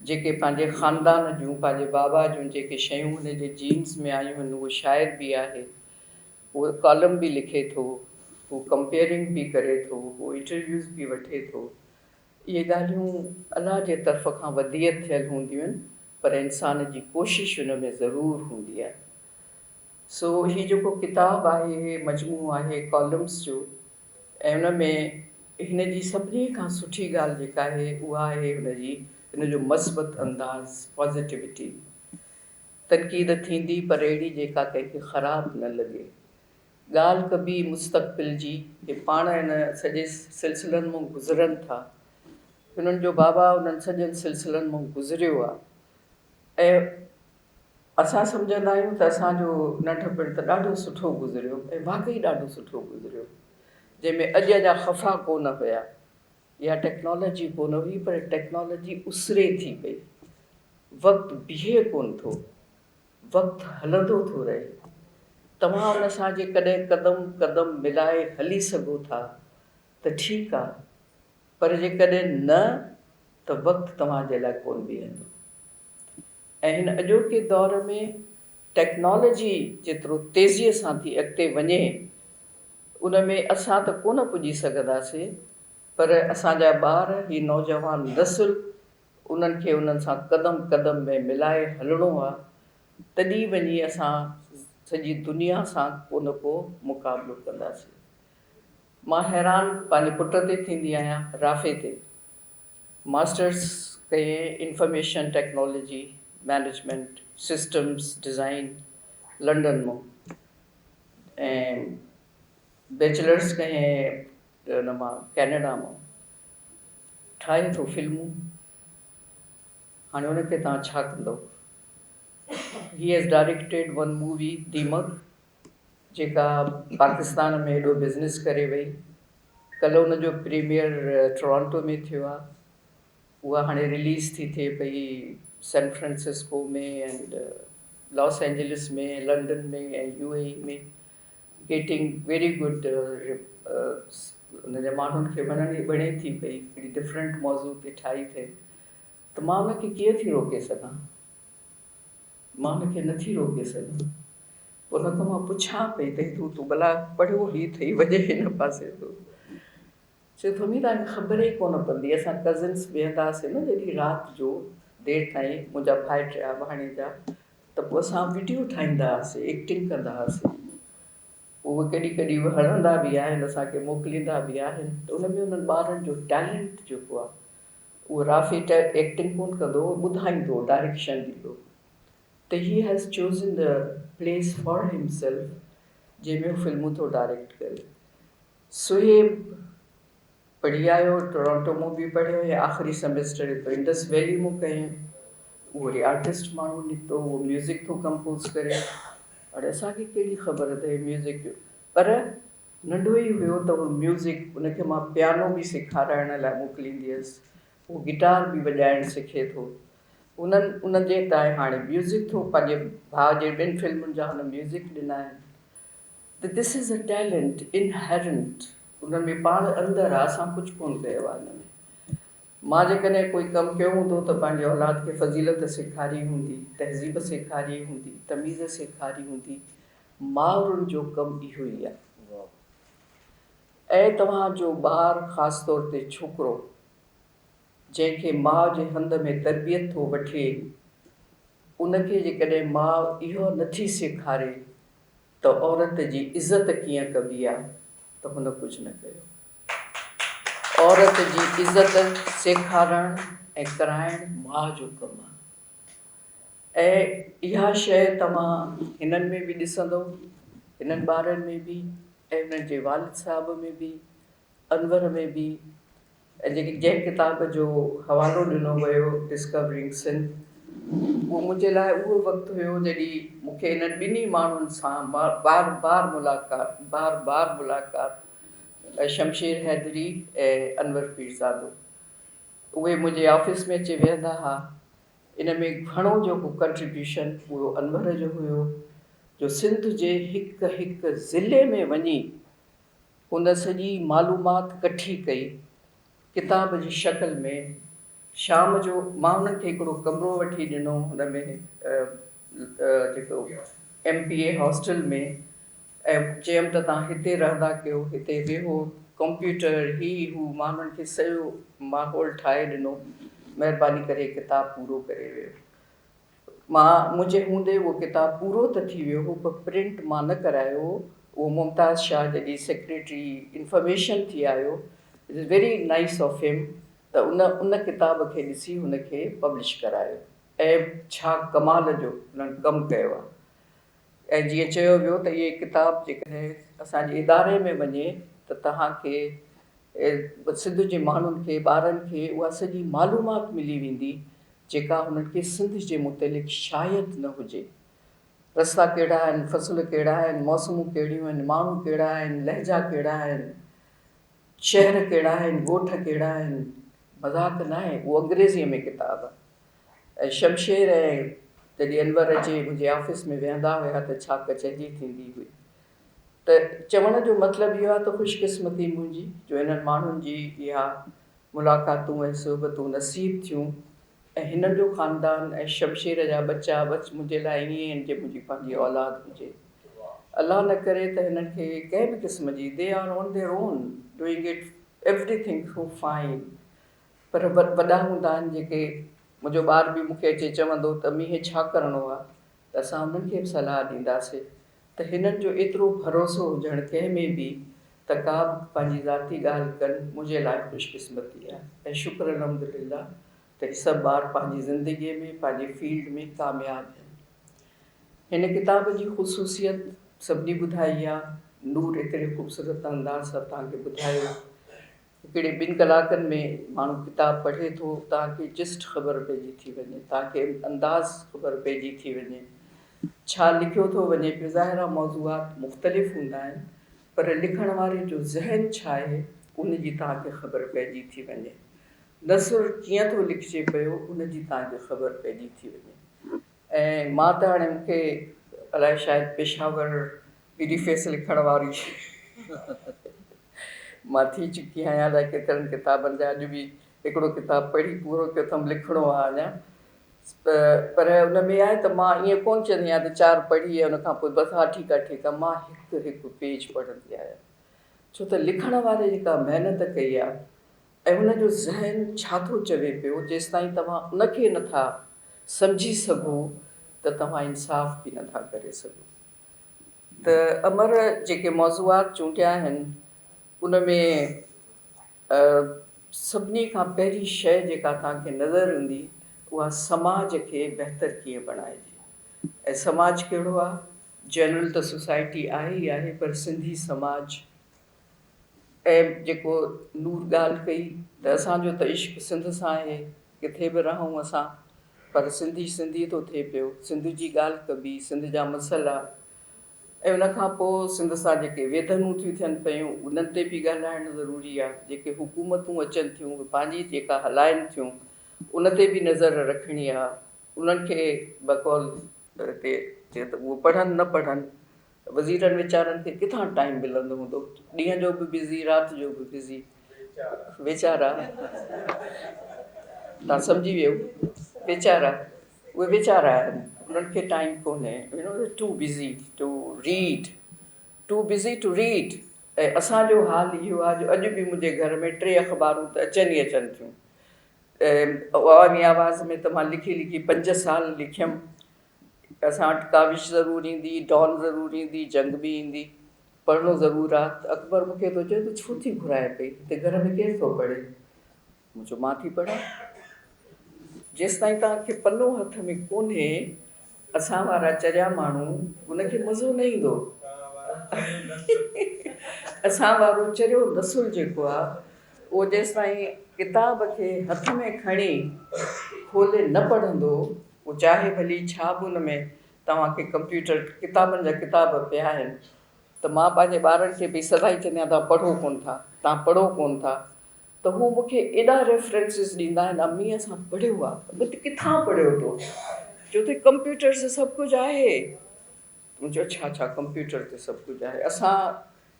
جيڪي پنهنجي خاندان جون پنهنجي بابا جون جيڪي شيون هن جي جينز ۾ آيون آهن اهو شاعر به آهي اهو ڪالم به لکي ٿو هو ڪمپيئرنگ به ڪري ٿو هو انٽرويوز به وٺي ٿو اهي ڳالهيون الله جي طرف کان وديعت ٿيل هونديون آهن پر انسان جي ڪوشش ان ۾ ضرور هوندي آهي سو هي جيڪو ڪتاب آهي هي مجموعو آهي ڪالمز جو ۽ ان ۾ هن جي سڀني کان سٺي ڳالهه جيڪا آهي اها آهي هن جي هن جو مثبت انداز Positivity. تنقيد ٿيندي پر اهڙي جيڪا ڪنهن کي خراب نه لڳي. ڳالهه ڪبي مستقبل جي هي پاڻ ان سڄي سلسلن مون گذرن ٿا. هنن جو بابا انهن سڄن سلسلن مون گذريو آهي ۽ اسان سمجهندا آهيون ته اسان جو ننڍپڻ ته ڏاڍو سٺو گذريو ۽ واقعي ڏاڍو سٺو گذريو جنهن ۾ اڄ جا خفا ڪو نه هيا اها ٽيڪنالاجي ڪو نه هئي پر ٽيڪنالاجي اسري ٿي پئي وقت بيهي ڪونه ٿو وقت هلندو ٿو رهي توهان ان سان جيڪڏهن قدم قدم ملائي هلي سگهو ٿا ته ٺيڪ آ پر جيڪڏهن نه ته وقت توهان جي لاء ڪونه بيهندو. ۽ هن اڄوڪي دور ۾ ٽيڪنالاجي جيترو تيزيء سان ٿي اڳتي وڃي ان ۾ اسان ته ڪونه پڄي سگهنداسين پر اسان جا ٻار هي نوجوان نسل انهن کي انهن سان قدم قدم ۾ ملائي هلڻو آ تڏهن وڃي اسان سڄي دنيا سان ڪو نه ڪو مقابلو ڪنداسين. مان حيران پنهنجي پٽ تي ٿيندي آهيان رافع تي. ماسٽرس ڪيائين information technology management systems design London مان ۽ بيچلرس ڪيائين ان مان ڪينيڊا مان. ٺاهي ٿو فلمون هاڻي ان کي توهان ڇا ڪندؤ. He has directed one movie Deemak جيڪا پاڪستان ۾ ايڏو بزنس ڪري وئي. ڪلهه ان جو پريميئر ٽورانٽو ۾ ٿيو آهي. اها هاڻي رليز ٿي ٿئي پئي San Francisco ۾ and Los Angeles ۾ London ۾ ۽ U A E ۾ getting very good ان جا ماڻهن کي وڻڻ وڻي ٿي پئي هڪڙي ڊفرنٽ موضوع تي ٺاهي اٿئي ته مان ان کي ڪيئن ٿي روڪي سگهان. مان ان کي نٿي روڪي سگهان. پوء ان کان مان پڇان پئي ته هي تون ڀلا پڙهيو هي اٿئي وڃي هن پاسي ٿو. چئي ٿو امي توهان کي خبر ئي ڪونه پوندي اسان ڪزنس ويهندا هئاسين نه جڏهن رات جو دير تائين منهنجا ڀائٽيا ڀاڻيجا ته پوء اسان وڊيو ٺاهيندا هئاسين ايڪٽنگ ڪندا هئاسين. پوء اهي ڪڏهن ڪڏهن اهي هڻندا به آهن اسان کي موڪليندا به آهن ته ان ۾ انهن ٻارن جو ٽيلنٽ جيڪو آهي اهو رافي ته ايڪٽنگ ڪونه ڪندو هو ٻڌائيندو هو ڊائريڪشن ڏيندو هو ته he has chosen the place for himself جنهن ۾ هو فلمون ٿو ڊائريڪٽ ڪري. صهيب پڙهي آيو ٽورانٽو مون به پڙهيو ۽ آخري سيمسٽر هتو انڊس ويلي مون ڪيو اهو وري آرٽسٽ ماڻهو نڪتو اهو ميوزڪ ٿو ڪمپوز ڪري هاڻي اسان کي ڪهڙي خبر ته هي ميوزڪ جو پر ننڍو ئي هيو ته هو ميوزڪ ان کي مان پيانو به سيکارائڻ لاء موڪليندي هيس. هو گٽار به وڄائڻ سکي ٿو. انهن ان جي تائين هاڻي ميوزڪ ٿو پنهنجي ڀاء جي ٻن فلمن جا هن ميوزڪ ڏنا آهن ته this is a talent inherent انهن ۾ پاڻ اندر آ اسان ڪجهه ڪونه ڪيو آ ان ۾. مان جيڪڏهن ڪوئي ڪم ڪيو هوندو ته پنهنجي اولاد کي فضيلت سيکاري هوندي، تهذيب سيکاري هوندي، تميز سيکاري هوندي، مائرن جو ڪم اهو ئي آهي. ۽ توهان جو ٻار خاص طور تي ڇوڪرو جنهن کي ماء جي هنڌ ۾ تربيت ٿو وٺي ان کي جيڪڏهن ماء اهو نٿي سيکاري ته عورت جي عزت ڪيئن ڪبي آ ته هن ڪجهه نه ڪيو. عورت جي عزت سيکارڻ ۽ ڪرائڻ ماء جو ڪم آ. ۽ اها شيء توهان هنن ۾ به ڏسندؤ، هنن ٻارن ۾ به ۽ هنن جي والد صاحب ۾ به، انور ۾ به ۽ جيڪي جنهن ڪتاب جو حوالو ڏنو ويو Discovering Sindh اهو منهنجي لاء اهو وقت هيو جڏهن مون کي انهن ٻنهي ماڻهن سان بار بار ملاقات بار بار ملاقات شمشير حيدري ۽ انور پيرزادو اهي منهنجي آفيس ۾ اچي ويهندا ها. ان ۾ گهڻو جيڪو ڪنٽريبيوشن اهو انور جو هيو جو سنڌ جي هڪ هڪ ضلعي ۾ وڃي هن سڄي معلومات ڪٺي ڪئي ڪتاب جي شڪل ۾ شام جو مان هنن کي هڪڙو ڪمرو وٺي ڏنو هن ۾ جيڪو ايم پي اي هاسٽل ۾ ۽ چيم ته توهان هتي رهندا ڪيو، هتي ويهو، ڪمپيوٽر، هي هو، مان انهن کي سڄو ماحول ٺاهي ڏنو، مهرباني ڪري ڪتاب پورو ڪري ويو. مان منهنجي هوندي اهو ڪتاب پورو ته ٿي ويو هو پر پرنٽ مان نه ڪرايو هو، اهو ممتاز شاهه جڏهن سيڪريٽري انفارميشن ٿي آيو، it is very nice of him ته ان ان ڪتاب کي ڏسي هن کي پبلش ڪرايو ۽ ڇا ڪمال جو انهن ڪم ڪيو آهي. ۽ جيئن چيو ويو ته اهي ڪتاب جيڪڏهن اسان جي اداري ۾ وڃي ته توهان کي سنڌ جي ماڻهن کي ٻارن کي اها سڄي معلومات ملي ويندي جيڪا هنن کي سنڌ جي متعلق شايد نه هجي. رستا ڪهڙا آهن، فصل ڪهڙا آهن، موسمون ڪهڙيون آهن، ماڻهو ڪهڙا آهن، لهجا ڪهڙا آهن، شهر ڪهڙا آهن، ڳوٺ ڪهڙا آهن. مذاق ناهي اهو انگريزيء ۾ ڪتاب آهي. ۽ شمشير ۽ جڏهن انور اچي منهنجي آفيس ۾ ويهندا هيا ته ڇا ڪچهري ٿيندي هئي ته چوڻ جو مطلب اهو آهي ته خوش قسمتي منهنجي جو انهن ماڻهن جي اها ملاقاتون ۽ صحبتون نصيب ٿيون ۽ هنن جو خاندان ۽ شمشير جا ٻچا بس منهنجي لاء ائين آهن جي منهنجي پنهنجي اولاد هجي الله نه ڪري ته هنن کي ڪنهن به قسم جي they are on their own doing it everything so fine پر وڏا هوندا آهن جيڪي منهنجو ٻار به مون کي اچي چوندو ته امي هي ڇا ڪرڻو آ ته اسان انهن کي به صلاح ڏينداسي ته هنن جو ايترو ڀروسو هجڻ ڪنهن ۾ به ته ڪا به پنهنجي ذاتي ڳالهه ڪن منهنجي لاء خوش قسمتي آهي ۽ شڪر الحمدلله ته هي سڀ ٻار پنهنجي زندگي ۾ پنهنجي فيلڊ ۾ ڪامياب آهن. هن ڪتاب جي خصوصيت سڀني ٻڌائي آهي، نور ايتري خوبصورت انداز سان توهان کي ٻڌايو. هڪڙي ٻن ڪلاڪن ۾ ماڻهو ڪتاب پڙهي ٿو توهان کي جسٽ خبر پئجي ٿي وڃي توهان کي انداز خبر پئجي ٿي وڃي ڇا لکيو ٿو وڃي پيو ظاهر آهي موضوعات مختلف هوندا آهن پر لکڻ واري جو ذهن ڇا آهي ان جي توهان کي خبر پئجي ٿي وڃي نثر ڪيئن ٿو لکجي پيو ان جي توهان کي خبر پئجي ٿي وڃي ۽ مان ته هاڻي مون کي الائي شايد پشاور پريفيس لکڻ واري مان ٿي چڪي آهيان الائي ڪيترن ڪتابن جا اڄ به هڪڙو ڪتاب پڙهي پورو ڪيو اٿم لکڻو آهي اڃا پر ان ۾ آهي ته مان ائين ڪونه چوندي آهيان ته چار پڙهي ۽ ان کان پوء بس ها ٺيڪ آهي ٺيڪ آهي مان هڪ هڪ پيج پڙهندي آهيان ڇو ته لکڻ واري جيڪا محنت ڪئي آهي ۽ هن جو ذهن ڇا ٿو چوي پيو، جيستائين توهان ان کي نه ٿا سمجهي سگهو ته توهان انصاف به نه ٿا ڪري سگهو. ته امر جيڪي موضوعات چونڊيا آهن، ان ۾ سڀني کان پهرين شيء جيڪا توهان کي نظر ايندي، اها سماج کي بهتر ڪيئن بڻائجي ۽ سماج ڪهڙو آهي؟ جنرل ته سوسائٽي آهي ئي آهي پر سنڌي سماج ۽ جيڪو نور ڳالهه ڪئي ته اسان جو ته عشق سنڌ سان آهي، ڪٿي به رهون اسان پر سنڌي سنڌي ٿو ٿئي پيو، سنڌ جي ڳالهه ڪبي، سنڌ جا مسئلا ۽ ان کان پوء سنڌ سان جيڪي ويڌنون ٿيون ٿين پيون انهن تي به ڳالهائڻ ضروري آهي، جيڪي حڪومتون اچن ٿيون اهي پنهنجي جيڪا هلائن ٿيون ان تي به نظر رکڻي آهي، انهن کي بقول تي ته اهو پڙهن نه پڙهن وزيرن ويچارن کي ڪٿان ٽائيم ملندو هوندو ڏينهن جو به بزي رات جو به بزي ويچارا تان سمجهي ويو ويچارا اهي ويچارا آهن انهن کي ٽائيم ڪونهي you know too busy to read too busy to read ۽ اسان جو حال اهو آهي جو اڄ به منهنجي گهر ۾ ٽي اخبارون ته اچن ئي اچن ٿيون عوامي آواز ۾ ته مان لکي لکي پنج سال لکيم اسان وٽ ڪاوش ضرور ايندي، ڊان ضرور ايندي، جنگ به ايندي، پڙهڻو ضرور آ ته اڪبر مون کي ٿو چئي تون ڇو ٿي گهرائين پئي، هتي گهر ۾ ڪير ٿو پڙهي؟ مون چيو مان ٿي پڙهان. جيستائين توهان کي پنو هٿ ۾ ڪونهي، اسان وارا چريا ماڻهو، ان کي مزو نه ايندو. اسان وارو چريو نسل جيڪو آ، اهو جيستائين ڪتاب کي هٿ ۾ کڻي کولي نه پڙهندو، پوء چاهي ڀلي ڇا به ان ۾ توهان کي ڪمپيوٽر ڪتابن جا ڪتاب پيا آهن ته مان پنهنجي ٻارن کي به سدائين چوندي آهيان توهان پڙهو ڪونه ٿا توهان پڙهو ڪونه ٿا ته هو مون کي ايڏا ريفرنسز ڏيندا آهن امي اسان پڙهيو آهي ته ڪٿان پڙهيو تو چيو ته ڪمپيوٽر سي سڀ ڪجهه آهي مون چيو ڇا ڇا ڪمپيوٽر تي سڀ ڪجهه آهي. اسان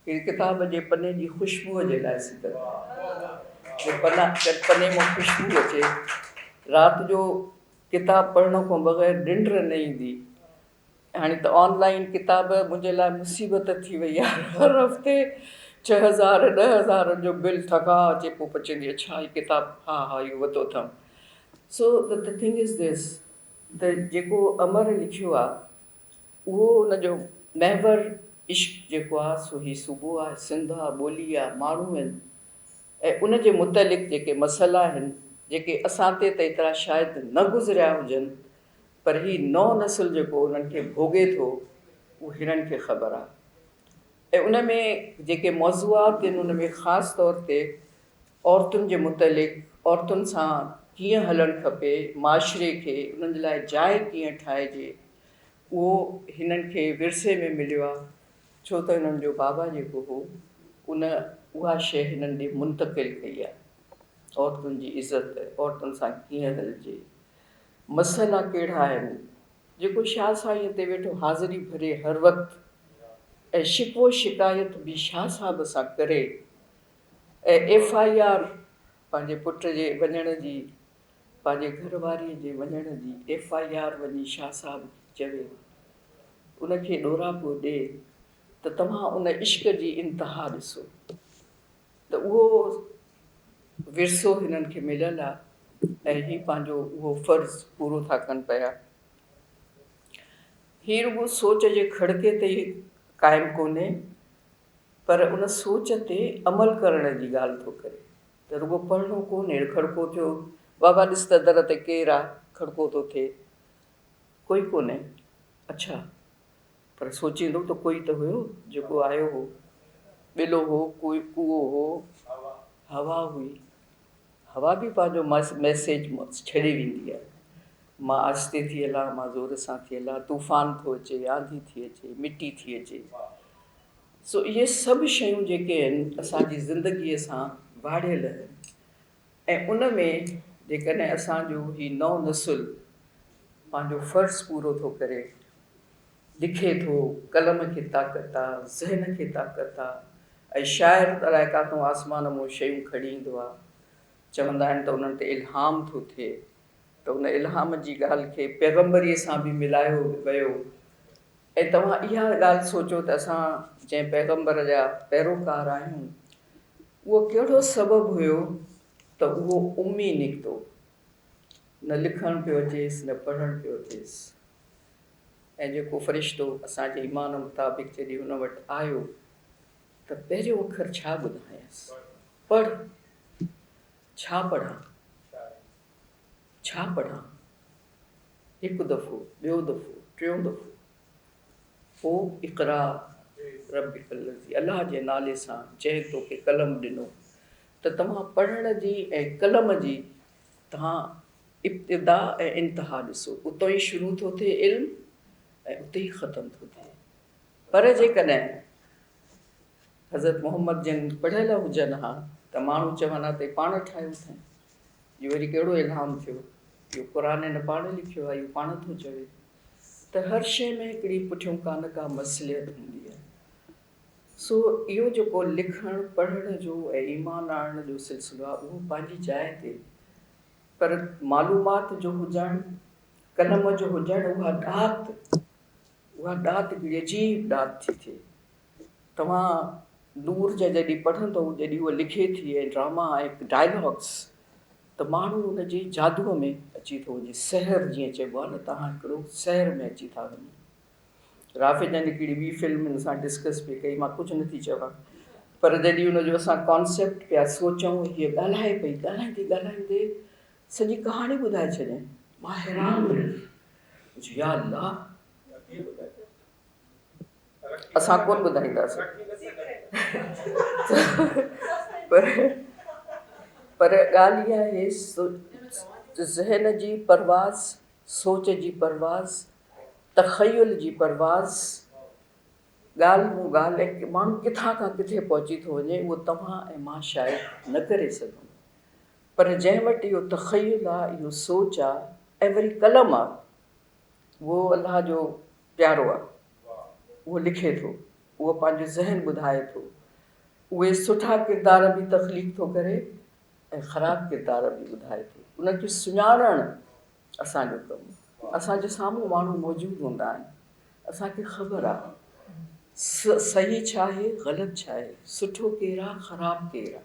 هن ڪتاب جي پني جي خوشبوء جي لاء سڪ جو پنا پني مان خوشبوء اچي. رات جو ڪتاب پڙهڻ کان بغير ننڊ نه ايندي. هاڻي ته آن لائين ڪتاب منهنجي لاء مصيبت ٿي وئي آهي. هر هفتي 6000 10,000 جو بل ٿڪا اچي پوء پچندي اڇا هي ڪتاب ها ها اهو ورتو اٿم. سو the thing is this ته جيڪو امر لکيو آهي اهو ان جو محور عشق جيڪو آ سو هي صوبو آ، سنڌ آ، ٻولي آ، ماڻهو آهن ۽ ان جي متعلق جيڪي مسئلا آهن جيڪي اسان تي ته ايترا شايد نه گذريا هجن پر هي نئون نسل جيڪو انهن کي ڀوڳي ٿو اهو هنن کي خبر آ ۽ ان ۾ جيڪي موضوعات آهن ان ۾ خاص طور تي عورتن جي متعلق عورتن سان ڪيئن هلڻ کپي، معاشري کي انهن جي لاء جاء ڪيئن ٺاهجي اهو هنن کي ورثي ۾ مليو آهي ڇو ته هنن جو بابا جيڪو هو ان اها شيء هنن ڏي منتقل ڪئي آهي عورتن جي عزت عورتن سان ڪيئن هلجي مسئلا ڪهڙا آهن جيڪو شاهه سائينء تي ويٺو حاضري ڀري هر وقت ۽ شڪوو شڪايت به شاهه صاحب سان ڪري ۽ ايف I R پنهنجي پٽ جي وڃڻ جي پنهنجي گهر واريء جي وڃڻ جي ايف I R وڃي شاهه صاحب کي چوي، ان کي ڏوراپو ڏي ته توهان ان عشق جي انتها ڏسو ته اهو ورثو هنن کي مليل آ. ۽ هي پنهنجو اهو فرض پورو ٿا ڪن پيا. هي رڳو سوچ جي کڙڪي تي ئي قائم ڪونهي پر ان سوچ تي عمل ڪرڻ جي ڳالهه ٿو ڪري ته رڳو پڙهڻو ڪونهي، کڙڪو ٿيو بابا ڏس ته در تي ڪير آ، کڙڪو ٿو ٿئي، ڪوئي ڪونهي، اڇا پر سوچيندو ته ڪوئي ته هيو جيڪو آيو هو، ٻلو هو، ڪوئو هو، هوا هئي، هوا به پنهنجو ميسيج ڇڏي ويندي آهي. مان آهستي ٿي هلان، مان زور سان ٿي هلان، طوفان ٿو اچي، آنڌي ٿي اچي، مٽي ٿي اچي. سو اهي سڀ شيون جيڪي آهن اسان جي زندگيء سان واڙيل آهن ۽ ان ۾ جيڪڏهن اسان جو هي نئون نسل پنهنجو فرض پورو ٿو ڪري، لکي ٿو، قلم کي طاقت آ، ذهن کي طاقت آ ۽ شاعر ته الائي ڪاتون آسمان مون شيون کڻي ايندو آ. چوندا آهن ته انهن تي الهام ٿو ٿئي ته ان الهام جي ڳالهه کي پيغمبريء سان به ملايو ويو ۽ توهان اها ڳالهه سوچو ته اسان جنهن پيغمبر جا پيروڪار آهيون اهو ڪهڙو سبب هيو ته اهو امي نڪتو، نه لکڻ پيو اچيس نه پڙهڻ پيو اچيس. ۽ جيڪو فرشتو اسان جي ايمان مطابق جڏهن هن وٽ آيو ته پهريون اکر ڇا ٻڌايس؟ پڙهه! ڇا پڙهان؟ ڇا پڙهان؟ هڪ دفعو، ٻيو دفعو، ٽيون دفعو. پوء اقرا ربک الذي الله جي نالي سان جنهن توکي قلم ڏنو ته توهان پڙهڻ جي ۽ قلم جي توهان ابتدا ۽ انتها ڏسو، اتان ئي شروع ٿو ٿئي علم ۽ اتي ئي ختم ٿو ٿئي. پر جيڪڏهن حضرت محمد جن پڙهيل هجن ها ته ماڻهو چون ها ته هي پاڻ ٺاهيو اٿائين، اهو وري ڪهڙو الهام ٿيو، اهو قرآن هن پاڻ لکيو آهي، اهو پاڻ ٿو چوي ته هر شيء ۾ هڪڙي پٺيون ڪا نه ڪا مصلحت هوندي آهي. سو اهو جيڪو لکڻ پڙهڻ جو ۽ ايمان آڻڻ جو سلسلو آهي اهو پنهنجي جاء تي پر معلومات جو هجڻ، قلم جو هجڻ اها ڏات، اها ڏات هڪڙي عجيب ڏات ٿي ٿئي. توهان نور جا جڏهن پڙهندؤ، جڏهن هوء لکي ٿي ۽ ڊراما ۽ ڊائلاگس ته ماڻهو ان جي جادوء ۾ اچي ٿو وڃي، سحر جيئن چئبو آهي نه توهان هڪڙو سحر ۾ اچي ٿا وڃو. رافع جن هڪڙي ٻي فلم هن سان ڊسڪس پئي ڪئي، مان ڪجهه نٿي چوان پر جڏهن ان جو اسان ڪانسيپٽ پيا سوچون، هيء ڳالهائي پئي، ڳالهائيندي ڳالهائيندي سڄي ڪهاڻي ٻڌائي ڇڏيائين. مان حيران هيس، مون چيو يا الله! اسان ڪونه ٻڌائينداسين پر پر ڳالهه اها آهي ذهن جي پرواز سوچ جي پرواز، تخيل جي پرواز، ڳالهه مون ڳالهه ۽ ماڻهو ڪٿان کان ڪٿي پهچي ٿو وڃي اهو توهان ۽ مان شايد نه ڪري سگهون پر جنهن وٽ اهو تخيل آ، اهو سوچ آ ۽ وري قلم آ اهو الله جو پيارو آ، اهو لکي ٿو، اهو پنهنجو ذهن ٻڌائي ٿو، اهي سٺا ڪردار به تخليق ٿو ڪري ۽ خراب ڪردار به ٻڌائي ٿو، انهن کي سڃاڻڻ اسان جو ڪم آ. اسان جي سامهون ماڻهو موجود هوندا آهن، اسان کي خبر آ صحيح ڇا آهي، غلط ڇا آهي، سٺو ڪير آ، خراب ڪير آ.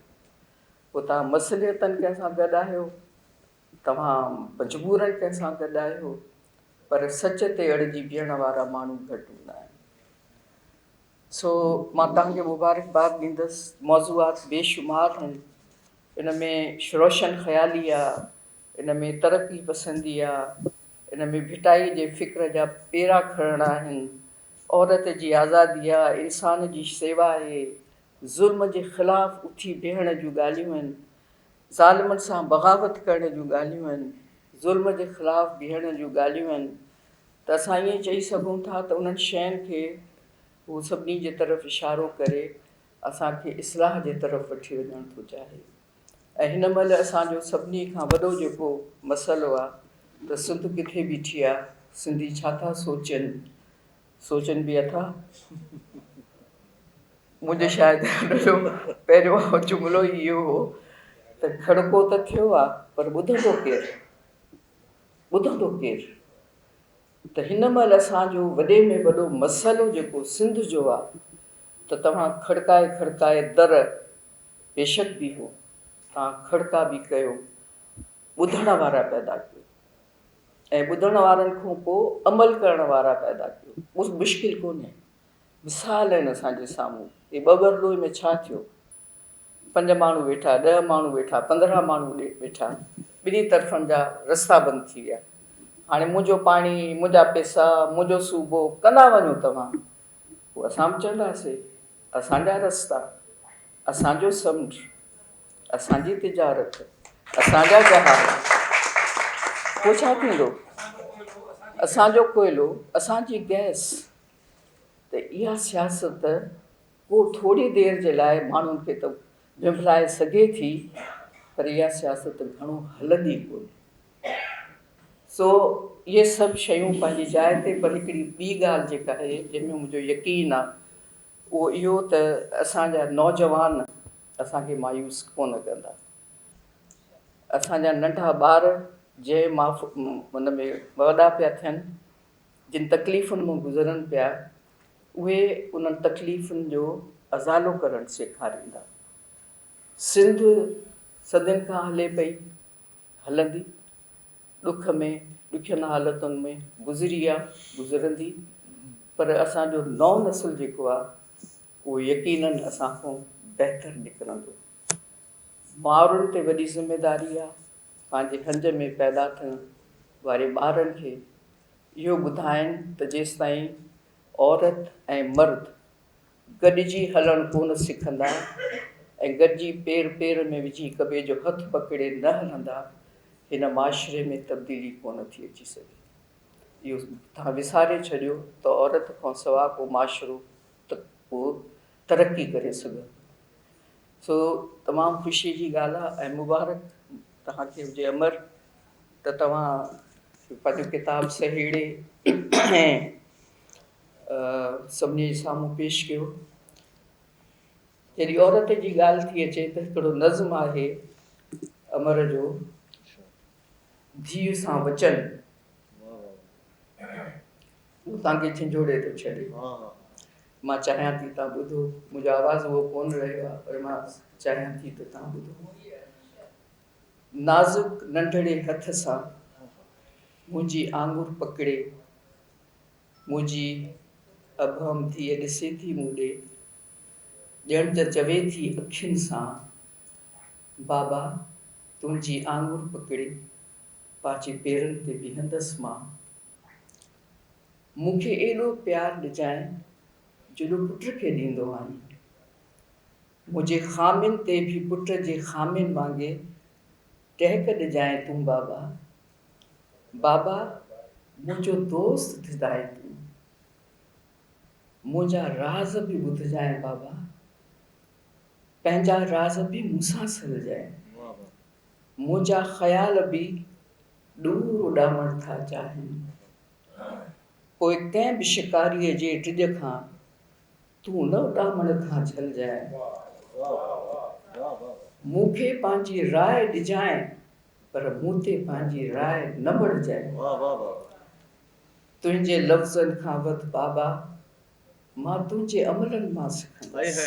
پوء توهان مصلحتن ڪنهن سان گڏ آهيو، توهان مجبورن ڪنهن سان گڏ آهيو، پر سچ تي اڙجي بيهڻ وارا ماڻهو گهٽ هوندا آهن. سو مان توهان کي مبارڪباد ڏيندس. موضوعات بيشمار آهن. ان ۾ روشن خيالي آ، ان ۾ ترقي پسندي آ، ان ۾ ڀٽائي جي فڪر جا پيرا کڻڻ آهن، عورت جي آزادي آ، انسان جي سيوا آهي، ظلم جي خلاف اٿي بيهڻ جون ڳالهيون آهن، ظالمن سان بغاوت ڪرڻ جون ڳالهيون آهن، ظلم جي خلاف بيهڻ جون ڳالهيون آهن ته اسان ائين چئي سگهون ٿا ته انهن شين کي هو سڀني جي طرف اشارو ڪري اسان کي اصلاح جي طرف وٺي وڃڻ ٿو چاهي ۽ هن مهل اسان جو سڀني کان وڏو جيڪو مسئلو آ ته سنڌ ڪٿي بيٺي آ، سنڌي ڇا ٿا سوچين، سوچين به اٿا؟ منهنجو شايد ان جو پهريون جملو ئي اهو هو ته کڙڪو ته ٿيو آ پر ٻڌندو ڪير؟ ٻڌندو ڪير؟ ته هن مهل اسان جو وڏي ۾ وڏو مسئلو جيڪو سنڌ جو آ ته توهان کڙڪائي کڙڪائي در بيشڪ بيهو، توهان کڙڪا به ڪيو، ٻڌڻ وارا پيدا ڪيو ۽ ٻڌڻ وارن کان پوء عمل ڪرڻ وارا پيدا ڪيو. مشڪل ڪونهي. مثال آهن اسان جي سامهون. هي ٻٻرلوء ۾ ڇا ٿيو؟ پنج ماڻهو ويٺا، ڏهه ماڻهو ويٺا، 15 ماڻهو ويٺا، ٻنهي طرفن جا رستا بند ٿي ويا. هاڻي منهنجو پاڻي، منهنجا پئسا، منهنجو صوبو ڪندا وڃو توهان. پوء اسان به چونداسين، اسان جا رستا، اسان جو سمنڊ، اسان جي تجارت، اسان جا جهاز. پوء ڇا ٿيندو؟ اسان جو ڪوئلو، اسان جي گئس. ته اها سياست ڪو ٿوري دير جي لاء ماڻهن کي ته ڀنڀلائي سگهي ٿي پر اها سياست گهڻو هلندي ڪونهي. سو اهي سڀ شيون پنهنجي جاء تي پر هڪڙي ٻي ڳالهه جيڪا آهي جنهن ۾ منهنجو يقين آهي اهو اهو ته اسان جا نوجوان اسان کي مايوس ڪونه ڪندا. اسان جا ننڍا ٻار جنهن ماف ان ۾ وڏا پيا ٿين جن تڪليفن مان گذرن پيا اهي انهن تڪليفن جو ازالو ڪرڻ سيکاريندا. سنڌ صدين کان هلي پئي، هلندي، ڏک ۾ ڏکين حالتن ۾ گذري آ، گذرندي، پر اسان جو نئون نسل جيڪو آ اهو يقينن اسان کان بهتر نڪرندو. مائرن تي وڏي ذميداري آ، پنهنجي هنج ۾ پيدا ٿيڻ واري ٻارن کي اهو ٻڌائين ته جيستائين عورت ۽ مرد گڏجي هلڻ ڪونه سکندا ۽ گڏجي پير پير ۾ وجهي هڪ ٻئي جو هٿ پڪڙي نه هلندا، هن معاشري ۾ تبديلي ڪونه ٿي اچي سگهي. اهو توهان وساري ڇڏيو ته عورت کان سوا ڪو معاشرو ڪو ترقي ڪري سگهندو. سو تمام خوشي جي ڳالهه آهي ۽ مبارڪ توهان کي هجي امر ته توهان پنهنجو ڪتاب سهيڙي ۽ سڀني جي سامهون پيش ڪيو. جڏهن عورت جي ڳالهه ٿي اچي ته هڪڙو نظم آهي امر جو ڌيء سان وچن اهو توهان کي جهنجهوڙي ٿو ڇڏي. مان چاهيان ٿي توهان ٻڌو. منهنجو آواز اهو ڪونه رهيو آهي پر مان چاهيان ٿي ته توهان ٻڌو. نازڪ ننڍڙي هٿ سان منهنجي آڱر پڪڙي منهنجي ابهم ڌيء ڏسي ٿي مون ڏي ڄڻ ته چوي ٿي اکين سان بابا تنهنجي آڱر پڪڙي پنهنجي پيرن تي بيهندس مان. مون کي ايڏو پيار ڏجانء جيڏو پٽ کي ڏيندو آهين. منهنجي خامين تي به پٽ جي خامين وانگي ٽهڪ ڏجانء تون بابا. بابا منهنجو دوست ٿجانء تون. منهنجا راز به ٻڌجانء بابا. پنهنجا راز به مون سان سلجانء. منهنجا خيال به ڏور اڏامڻ ٿا چاهين. پوء ڪنهن به شڪاريء جي ڊڄ کان تون نه اڏامڻ کان جهلجانء. مون کي پنهنجي راء ڏجانء پر مون تي پنهنجي راء نه مڙهجانء. تنهنجي لفظن کان وڌ بابا مان تنهنجي عملن مان سکندس.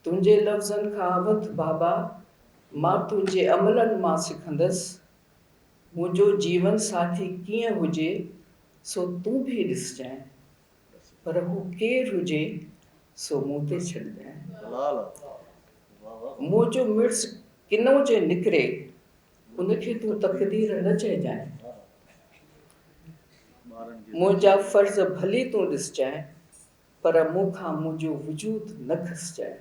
تنهنجي لفظن کان وڌ بابا مان تنهنجي عملن مان سکندس. منهنجو جيون ساٿي ڪيئن هجي سو تون به ڏسجانء پر هو ڪير هجي سو مون تي ڇڏجانء. منهنجو مڙس ڪنو جي نڪري ان کي تون تقدير نه چئجانء. منهنجا فرض ڀلي تون ڏسجانء پر مون کان منهنجو وجود نه کسجانء.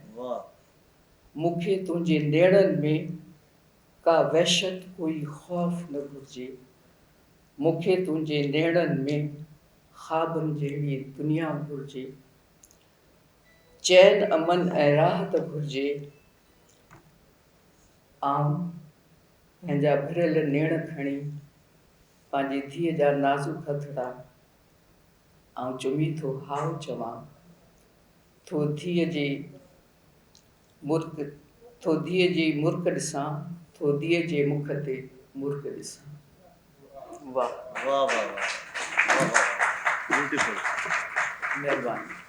مون کي تنهنجي نيڻن ۾ ڪا وحشت ڪوئي خوف نه گهرجي. مون کي تنهنجي نيڻن ۾ خوابن جهڙي دنيا گهرجي. چين امن ۽ راحت گهرجي. آئون پنهنجا ڀريل نيڻ کڻي پنهنجي ڌيء جا نازڪ هٿڙا آئون چمي ٿو هاء چوان ٿو ڌيء جي مرڪ ٿو ڌيء جي مرڪ ڏسان ٿو ڌيء جي مک تي مرڪ ڏسان. واه واه واه واه واه واه بيوٽيفل. مهرباني.